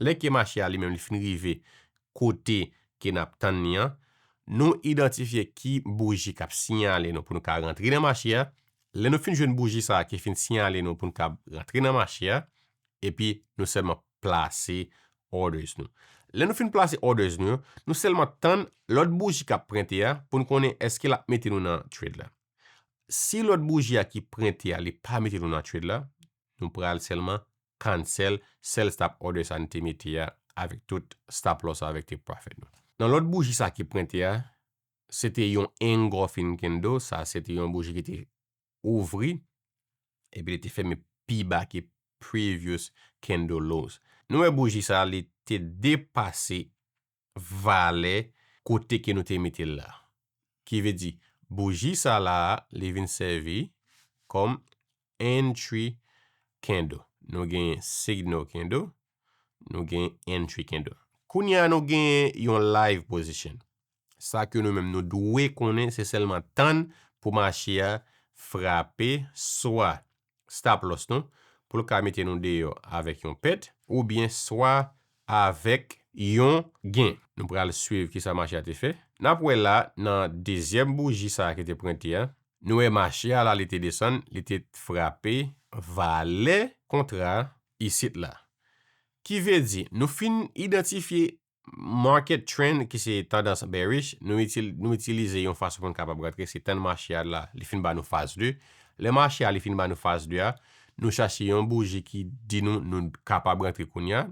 Lè ke mache a li menm li fin rive kote ke n ap tann li an, nou idantifye ki bouji k ap siyale nou pou nou ka rantre nan mache a. Lè nou fin jwenn bouji sa a ki fin siyale nou pou nou ka rantre nan mache a, epi nou sèlman plase orders nou. Lè nou fin plase orders nou yo, nou sèlman tann lòt bouji k ap prente a pou nou konnen èske l ap mete nou nan trade la. Si lòt bouji a ki prente a, li pa mete nou nan trade la, nou pral sèlman cancel sell stop order sa nou te mete a avèk tout stop loss avèk take profit nou. Nan lòt bouji sa ki prente a, se te yon engulfing candle, sa se te yon bouji ki te ouvri, epi li te fèmen pi ba ke previous candle lows. Nou wè bouji sa li te depase valè kote ke nou te mete l la. Ki vle di, bouji sa la a, li vin sèvi kòm entry candle. Nou gen signal candle, nou gen entry candle. Kounye a nou gen yon live position. Sa ke nou menm nou dwe konnen se sèlman tann pou mache a frape swa stop loss nou, pou l ka mete nou deyò avèk yon pèt, oubyen swa avèk yon gen. Nou pral swiv kisa mache a te fè. N ap wè la nan dezyèm bouji sa a ki te prente a, nou wè mache a la li te desann, li te frape valè kontra isit la. Ki vle di, nou fin idantifye market trend ki se tandans bearish, nou itil, nou itilize yon fason pou n kapab rantre, se tann mache a la, li fin ba nou faz de. Lè mache a li fin ba nou faz de a, nou chache yon bouji ki di nou nou kapab rantre kounye a.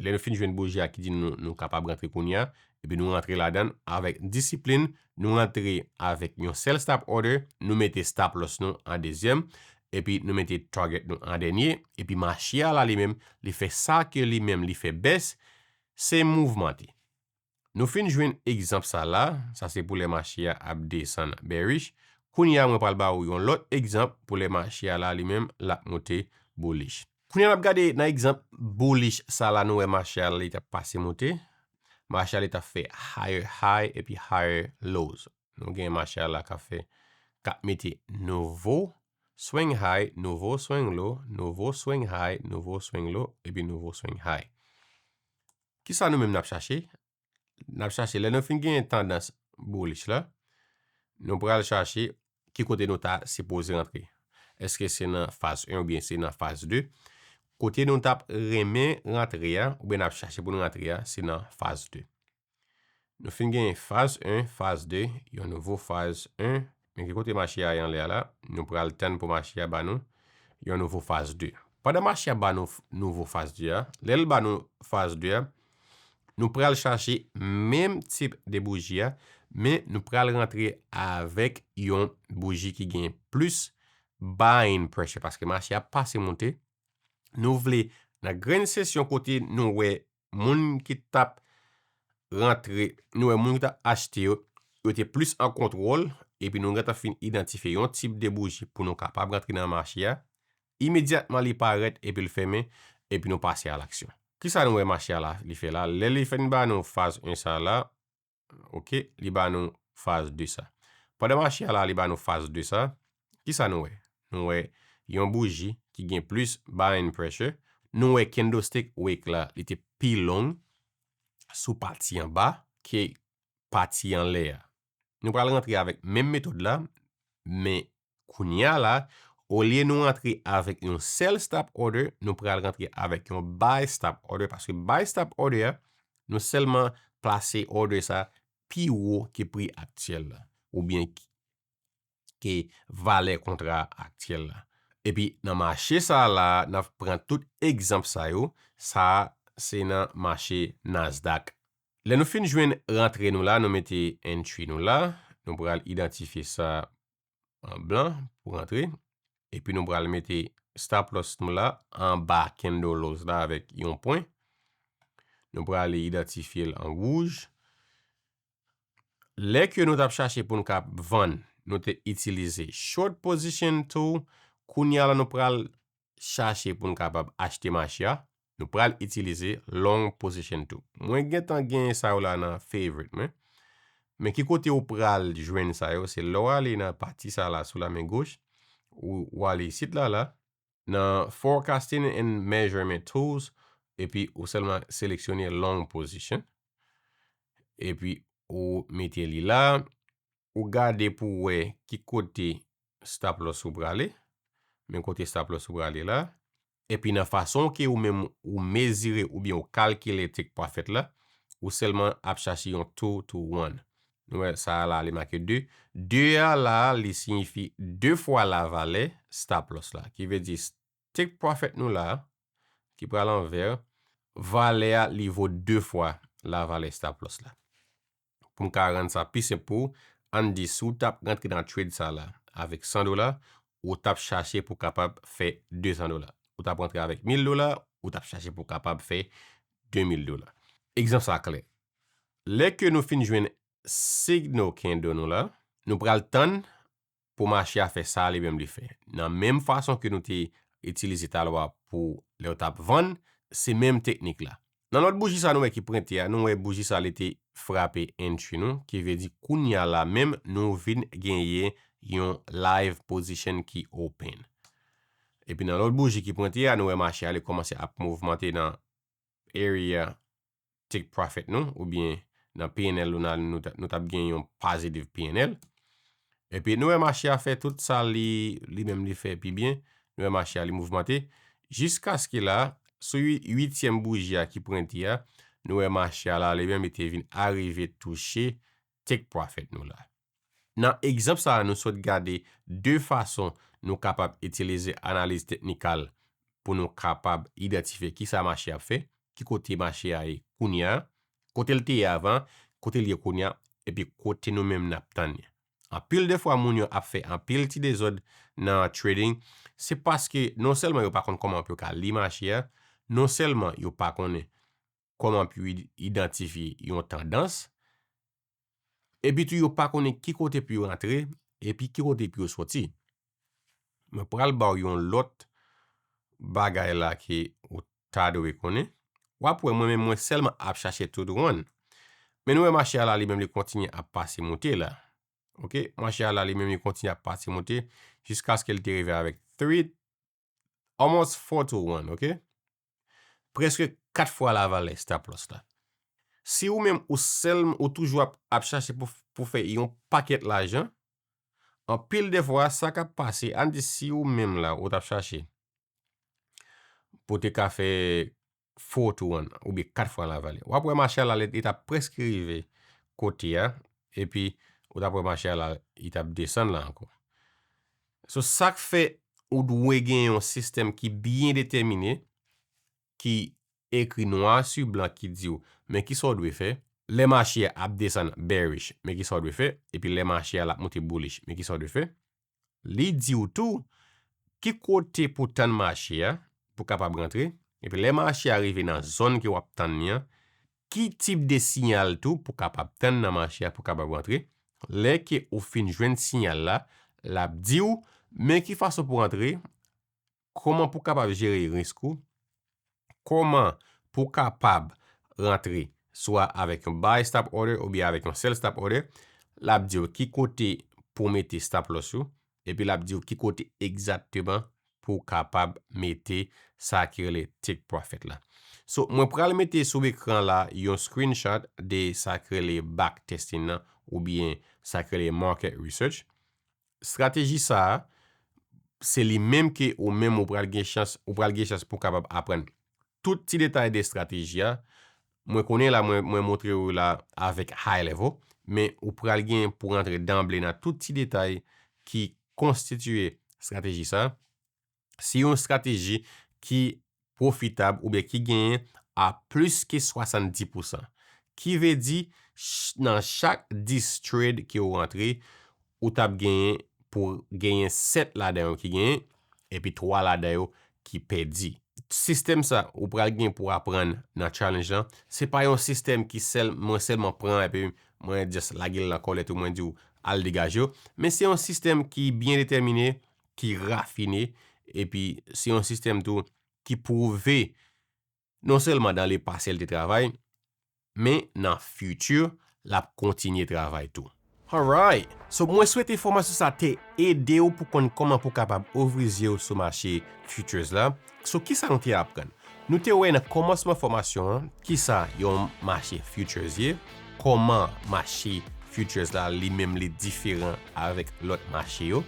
Lè nou fin jwenn bouji a ki di nou nou kapab rantre kounye a, epi nou rantre ladan l avèk disiplin, nou rantre avèk yon sell stop order, nou mete stop loss nou an dezyèm, epi nou mete target nou an dènye, epi mache a la li menm, li fè sa ke li menm li fè best, se mouvmante. Nou fin jwenn egzanp sa la, sa se pou lè mache a ap desann bearish. Kounye a mwen pral ba ou yon lòt egzanp pou lè mache a la li menm l ap monte bullish. Kounye a n ap gade nan egzanp bullish sa la nou wè mache a li t ap pase monte. Mache a li t ap fè higher high epi higher lows. Nou gen mache a la k ap fè, k ap mete nouvo swing high, nouvo swing low, nouvo swing high, nouvo swing low, epi nouvo swing high. Kisa nou menm n ap chache? N ap chache, lè nou fin gen tandans bullish la, nou pral chache ki kote nou ta sipoze rantre. Èske se nan faz en oubyen se nan faz de? Kote nou t ap renmen rantre a, oubyen n ap chache pou nou rantre a, se nan faz de. Nou fin gen faz en, faz de, yon nouvo faz en. Men ki kote mache a ye anlè a la, nou pral tann pou mache a ba nou yon nouvo faz de. Pandan mache a ba nou f-, nouvo faz de a, lè l ba nou faz de a, nou pral chache menm tip de bouji a, men nou pral rantre avèk yon bouji ki gen plis buying pressure, paske mache a pase monte. Nou vle, nan grenn sesyon kote nou wè moun ki t ap rantre, nou wè moun ki t ap achte yo, yo te plis an kontwòl, epi nou gentan fin idantifye yon tip de bouji pou nou kapab rantre nan mache a. Imedyatman li parèt epi l fèmen, epi nou pase a laksyon. Kisa nou wè mache a la, li fè la? Lè li fin ba nou faz en sa la, oke, li ba nou faz de sa. Pandan mache a la, li ba nou faz de sa, kisa nou wè? Nou wè yon bouji ki gen plis buying pressure. Nou wè candlestick wick la, li te pi long sou pati anba ke pati anlè a. Nou pral rantre avèk menm metòd la, men kounye a la, olye nou rantre avèk yon sell stop order, nou pral rantre avèk yon buy stop order, paske buy stop order a, nou sèlman plase order sa pi wo ke pri aktyèl la, oubyen ki, ke valè kontra aktyèl la. Epi nan mache sa la, n ap pran tout egzanp sa yo, sa se nan mache Nasdaq. Lè nou fin jwenn rantre nou la, nou mete entry nou la, nou pral idantifye sa an blan pou rantre. Epi nou pral mete stop loss nou la anba candle lows la avèk yon pwen. Nou pral idantifye l an wouj. Lè ke nou t ap chache pou n ka vann, nou te itilize short position tool. Kounye a la, nou pral chache pou n kapab achte mache a, nou pral itilize long position tool. Mwen gentan gen sa yo la nan favorite mwen. Men ki kote ou pral jwenn sa yo? Se lè w ale nan pati sa la sou la men goch, ou, ou ale isit la, la, nan forecasting and measurement tools, epi ou sèlman seleksyone long position, epi ou mete li la, ou gade pou wè ki kote stop loss ou prale, men kote stop loss ou prale la, epi nan fason ke ou menm ou mezire oubyen ou kalkile take profit la, ou sèlman ap chache yon two to one. Nou wè sa a la, li make de. De a la, li siyifi de fwa lavalè stop loss la. Ki vle di, take profit nou la, ki pral anvè, valè a, li vo de fwa lavalè stop loss la. Pou m ka rann sa pi senp pou ou, ann di si w t ap rantre nan trade sa la avèk san dola, ou t ap chache pou kapab fè de san dola. Ou t ap rantre avèk mil dola, ou t ap chache pou kapab fè de mil dola. Egzanp sa klè. Lè ke nou fin jwenn signal candle nou la, nou pral tann pou mache a fè sa li menm li fè. Nan menm fason ke nou te itilize talè a pou lè w t ap vann, se menm teknik la. Nan lòt bouji sa nou wè ki pwente a, nou wè bouji sa li te frape entry nou, ki vle di kounye a la menm nou vin genyen yon live position ki open. Epi nan lòt bouji ki pwente a, nou wè mache a li kòmanse ap mouvmante nan area take profit nou, oubyen nan P and L nou, nou, t- nou t ap gen yon positive P and L. Epi nou wè mache a fè tout sa li, li menm li fè pi byen. Nou wè mache a li mouvmante. Jiskaske la, sou ui- uityèm bouji a ki pwente a, nou wè mache a la, li menm li te vin arive touche take profit nou la. Nan egzanp sa a, nou sot gade de fason nou kapab itilize analiz teknikal pou nou kapab idantifye kisa mache ap fè, ki kote mache a ye kounye a, kote l te ye avan, kote l ye kounye a, epi kote nou menm n ap tann li. Anpil de fwa, moun yo ap fè anpil ti dezòd nan trading, se paske non sèlman yo pa konn kòman pou yo ka li mache a, non sèlman yo pa konnen kòman pou yo id- idantifye yon tandans, epi tou yo pa konnen ki kote pou yo rantre, epi ki kote pou yo soti. Mwen pral ba w yon lòt bagay la ke ou ta dwe konnen. W ap wè mwen menm mwen sèlman ap chache two to one. Men nou wè mache a la li menm li kontinye ap pase moute la. Ok, mache a la li menm li kontinye ap pase moute jiskaske li te rive avèk three, almost four to one, ok? Prèske kat fwa lavalè stop loss la. Si ou menm ou sèl, ou toujou ap, ap chache pou, pou fè yon pakèt lajan, anpil de fwa, sa k ap pase, ann di si ou menm la, ou t ap chache pou te ka fè four to one, oubyen kat fwa lavalè. W ap wè mache a la, li t ap prèske rive kote a, epi ou t ap wè mache a la, li t ap desann la ankò. So, sa k fè ou dwe gen yon sistèm ki byen detèmine, ki ekri nwa si blan ki di w, men kisa w dwe fè, lè mache a ap desann bearish, men kisa w dwe fè, epi lè mache a l ap monte bullish, men kisa w dwe fè. Li di w tou, ki kote pou tann mache a, pou kapab rantre, epi lè mache a rive nan zòn ke w ap tann li an, ki tip de siyal tou pou kapab tann nan mache a, pou kapab rantre. Lè ke ou fin jwenn siyal la, l ap di w, men ki fason pou rantre, kòman pou kapab jere risk ou, kòman pou kapab rantre, swa avèk yon buy stop order oubyen avèk yon sell stop order, l ap di w ki kote pou mete stop loss ou, epi l ap di w ki kote egzakteman pou w kapab mete sa ki rele take profit la. So, mwen pral mete sou ekran la yon screenshot de sa ki rele backtesting nan, oubyen sa ki rele market research. Estrateji sa a, se li menm ke ou menm ou pral gen chans, ou pral gen chans pou kapab aprann tout ti detay de estrateji a. Mwen konnen la, mwen, mwen montre w la avèk high level, men ou pral gen pou rantre danble nan tout ti detay ki konstitiye estrateji sa a. Se yon estrateji ki pwofitab oubyen ki genyen a plis ke swasanndis pousan. Ki vle di, ch- nan chak dis trade ke w rantre, ou t ap genyen pou genyen sèt ladan yo ki genyen, epi twa ladan yo ki pèdi. Sistèm sa, ou pral gen pou aprann nan challenge lan, se pa yon sistèm ki sèl, mwen sèlman pran epi mwen just lage l nan kòlèt ou, mwen di w al degaje w. Men se yon sistèm ki byen detèmine, ki rafine, epi se yon sistèm tou ki pwouve non sèlman dan le pase l te travay, men nan future, l ap kontinye travay tou. Alright! So, mwen swete fòmasyon sa te ede w pou konn kòman pou kapab ouvri zye w sou mache futures la. So, kisa nou te aprann? Nou te wè nan kòmansman fòmasyon an, kisa yon mache futures ye, kòman mache futures la li menm li diferan avèk lòt mache yo.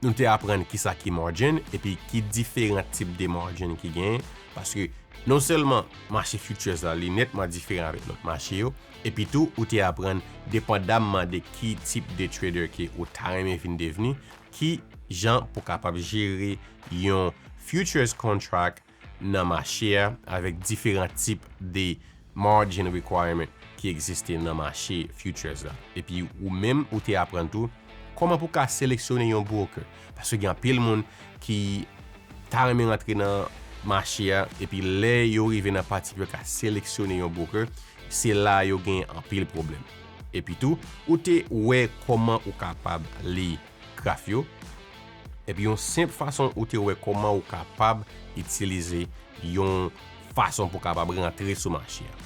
Nou te aprann kisa ki margin, epi ki diferan tip de margin ki genyen, paske non sèlman mache futures la li nètman diferan avèk lòt mache yo, epi tou ou te aprann depandamman de ki tip de trader ke ou ta renmen vin devni, ki jan pou kapab jere yon futures contract nan mache a avèk diferan tip de margin requirement ki egziste nan mache futures la. Epi ou menm ou te aprann tou kòman pou ka seleksyone yon broker. Paske gen anpil moun ki ta renmen rantre nan mache a, epi lè yo rive nan pati pou yo ka seleksyone yon broker, se la yo gen anpil pwoblèm. Epi tou, ou te wè kòman ou kapab li graf yo. Epi yon senp fason ou te wè kòman ou kapab itilize yon fason pou kapab rantre sou mache a.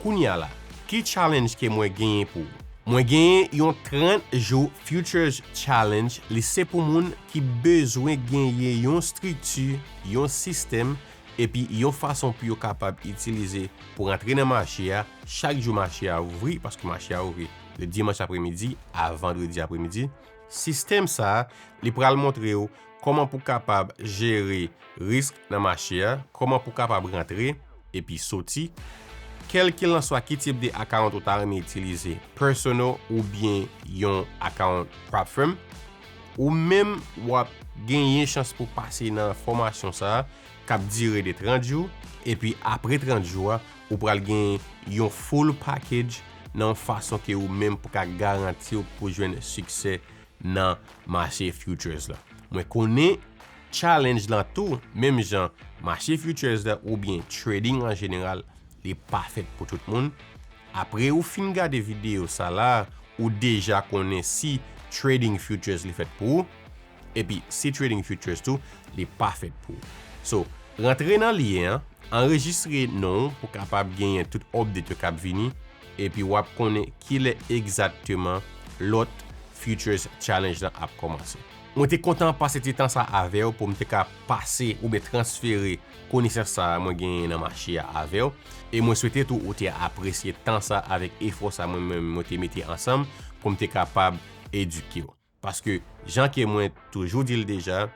Kounye a la, ki challenge ke mwen genyen pou ou? Mwen genyen yon trant jou futures challenge, li se pou moun ki bezwen genyen yon estrikti, yon sistèm, epi yon fason pou yo kapab itilize pou rantre nan mache a, chak jou mache a ouvri, paske mache a ouvri le dimanch apremidi a vandredi apremidi. Sistèm sa a, li pral montre w kòman pou kapab jere risk nan mache a, kòman pou kapab rantre epi soti, kèlkelanswa ki tip de account ou ta renmen itilize, personal oubyen yon account prop firm, ou menm w ap genyen chans pou pase nan fòmasyon sa a k ap dire de trant jou, epi apre trant jou a, ou pral gen yon full package nan yon fason ke ou menm pou ka garanti w pou jwenn siksè nan mache futures la. Mwen konnen challenge lan tou, menm jan mache futures la oubyen trading an jeneral, li pa fèt pou tout moun. Apre ou fin gade videyo sa la, ou deja konnen si trading futures li fèt pou ou, epi si trading futures tou, li pa fèt pou ou. So, rantre nan lyen an, anrejistre non w pou kapab genyen tout update yo k ap vini, epi w ap konnen kilè egzakteman lòt futures challenge lan ap kòmanse. Mwen te kontan pase ti tan sa avè w pou m te ka pase oubyen transfere konesans sa a mwen genyen nan mache a avè w. E mwen swete tou ou te apresye tan sa avèk efò sa mwen menm mwen te mete ansanm pou m te kapab edike w. Paske, jan ke mwen toujou di l deja,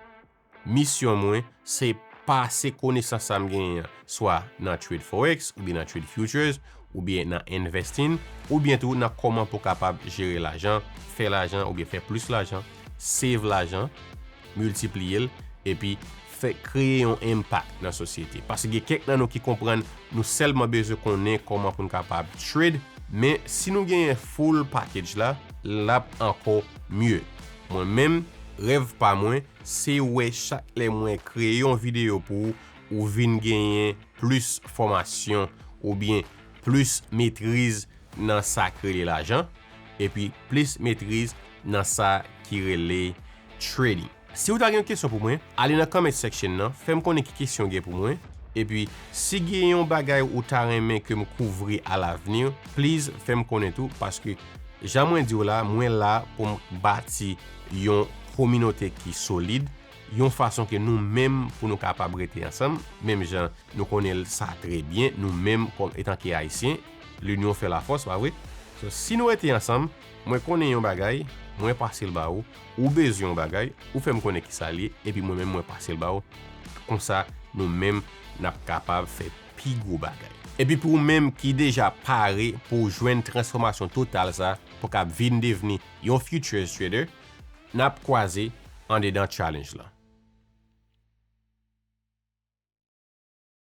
misyon mwen se pase konesans sa m genyen an, swa nan trade forex, oubyen nan trade futures, oubyen nan investing, oubyen tou nan kòman pou kapab jere lajan, fè lajan, oubyen fè plis lajan, save lajan, miltipliye l, epi fè kreye yon impact nan sosyete. Paske gen kèk nan nou ki konprann nou sèlman bezwen konnen kòman pou n kapab trade, men si nou genyen full package la, l ap ankò mye. Mwen menm, rèv pa mwen, se wè chak lè mwen kreye yon videyo pou ou, ou vin genyen plis fòmasyon oubyen plis metriz nan sa k rele lajan, epi plis metriz nan sa ki rele trading. Si w ta gen yon kesyon pou mwen, ale nan comment section nan, fè m konnen ki kesyon w gen pou mwen, epi si gen yon bagay ou ta renmen ke m kouvri alavni, please fè m konnen tou, paske jan mwen di w la, mwen la pou m bati yon kominote ki solid, yon fason ke nou menm pou nou kapab rete ansanm, menm jan nou konnen l sa trè byen, nou menm kòm etanke Ayisyen, l'union fait la force, pa vre? So, si nou rete ansanm, mwen konnen yon bagay, mwen pase l ba ou, ou bezwen yon bagay, ou fè m konnen kisa l ye, epi mwen menm mwen pase l ba ou. Konsa, nou menm n ap kapab fè pi gwo bagay. Epi pou ou menm ki deja pare pou w jwenn transfòmasyon total sa, pou w kab vin devni yon futures trader, n ap kwaze andedan challenge lan.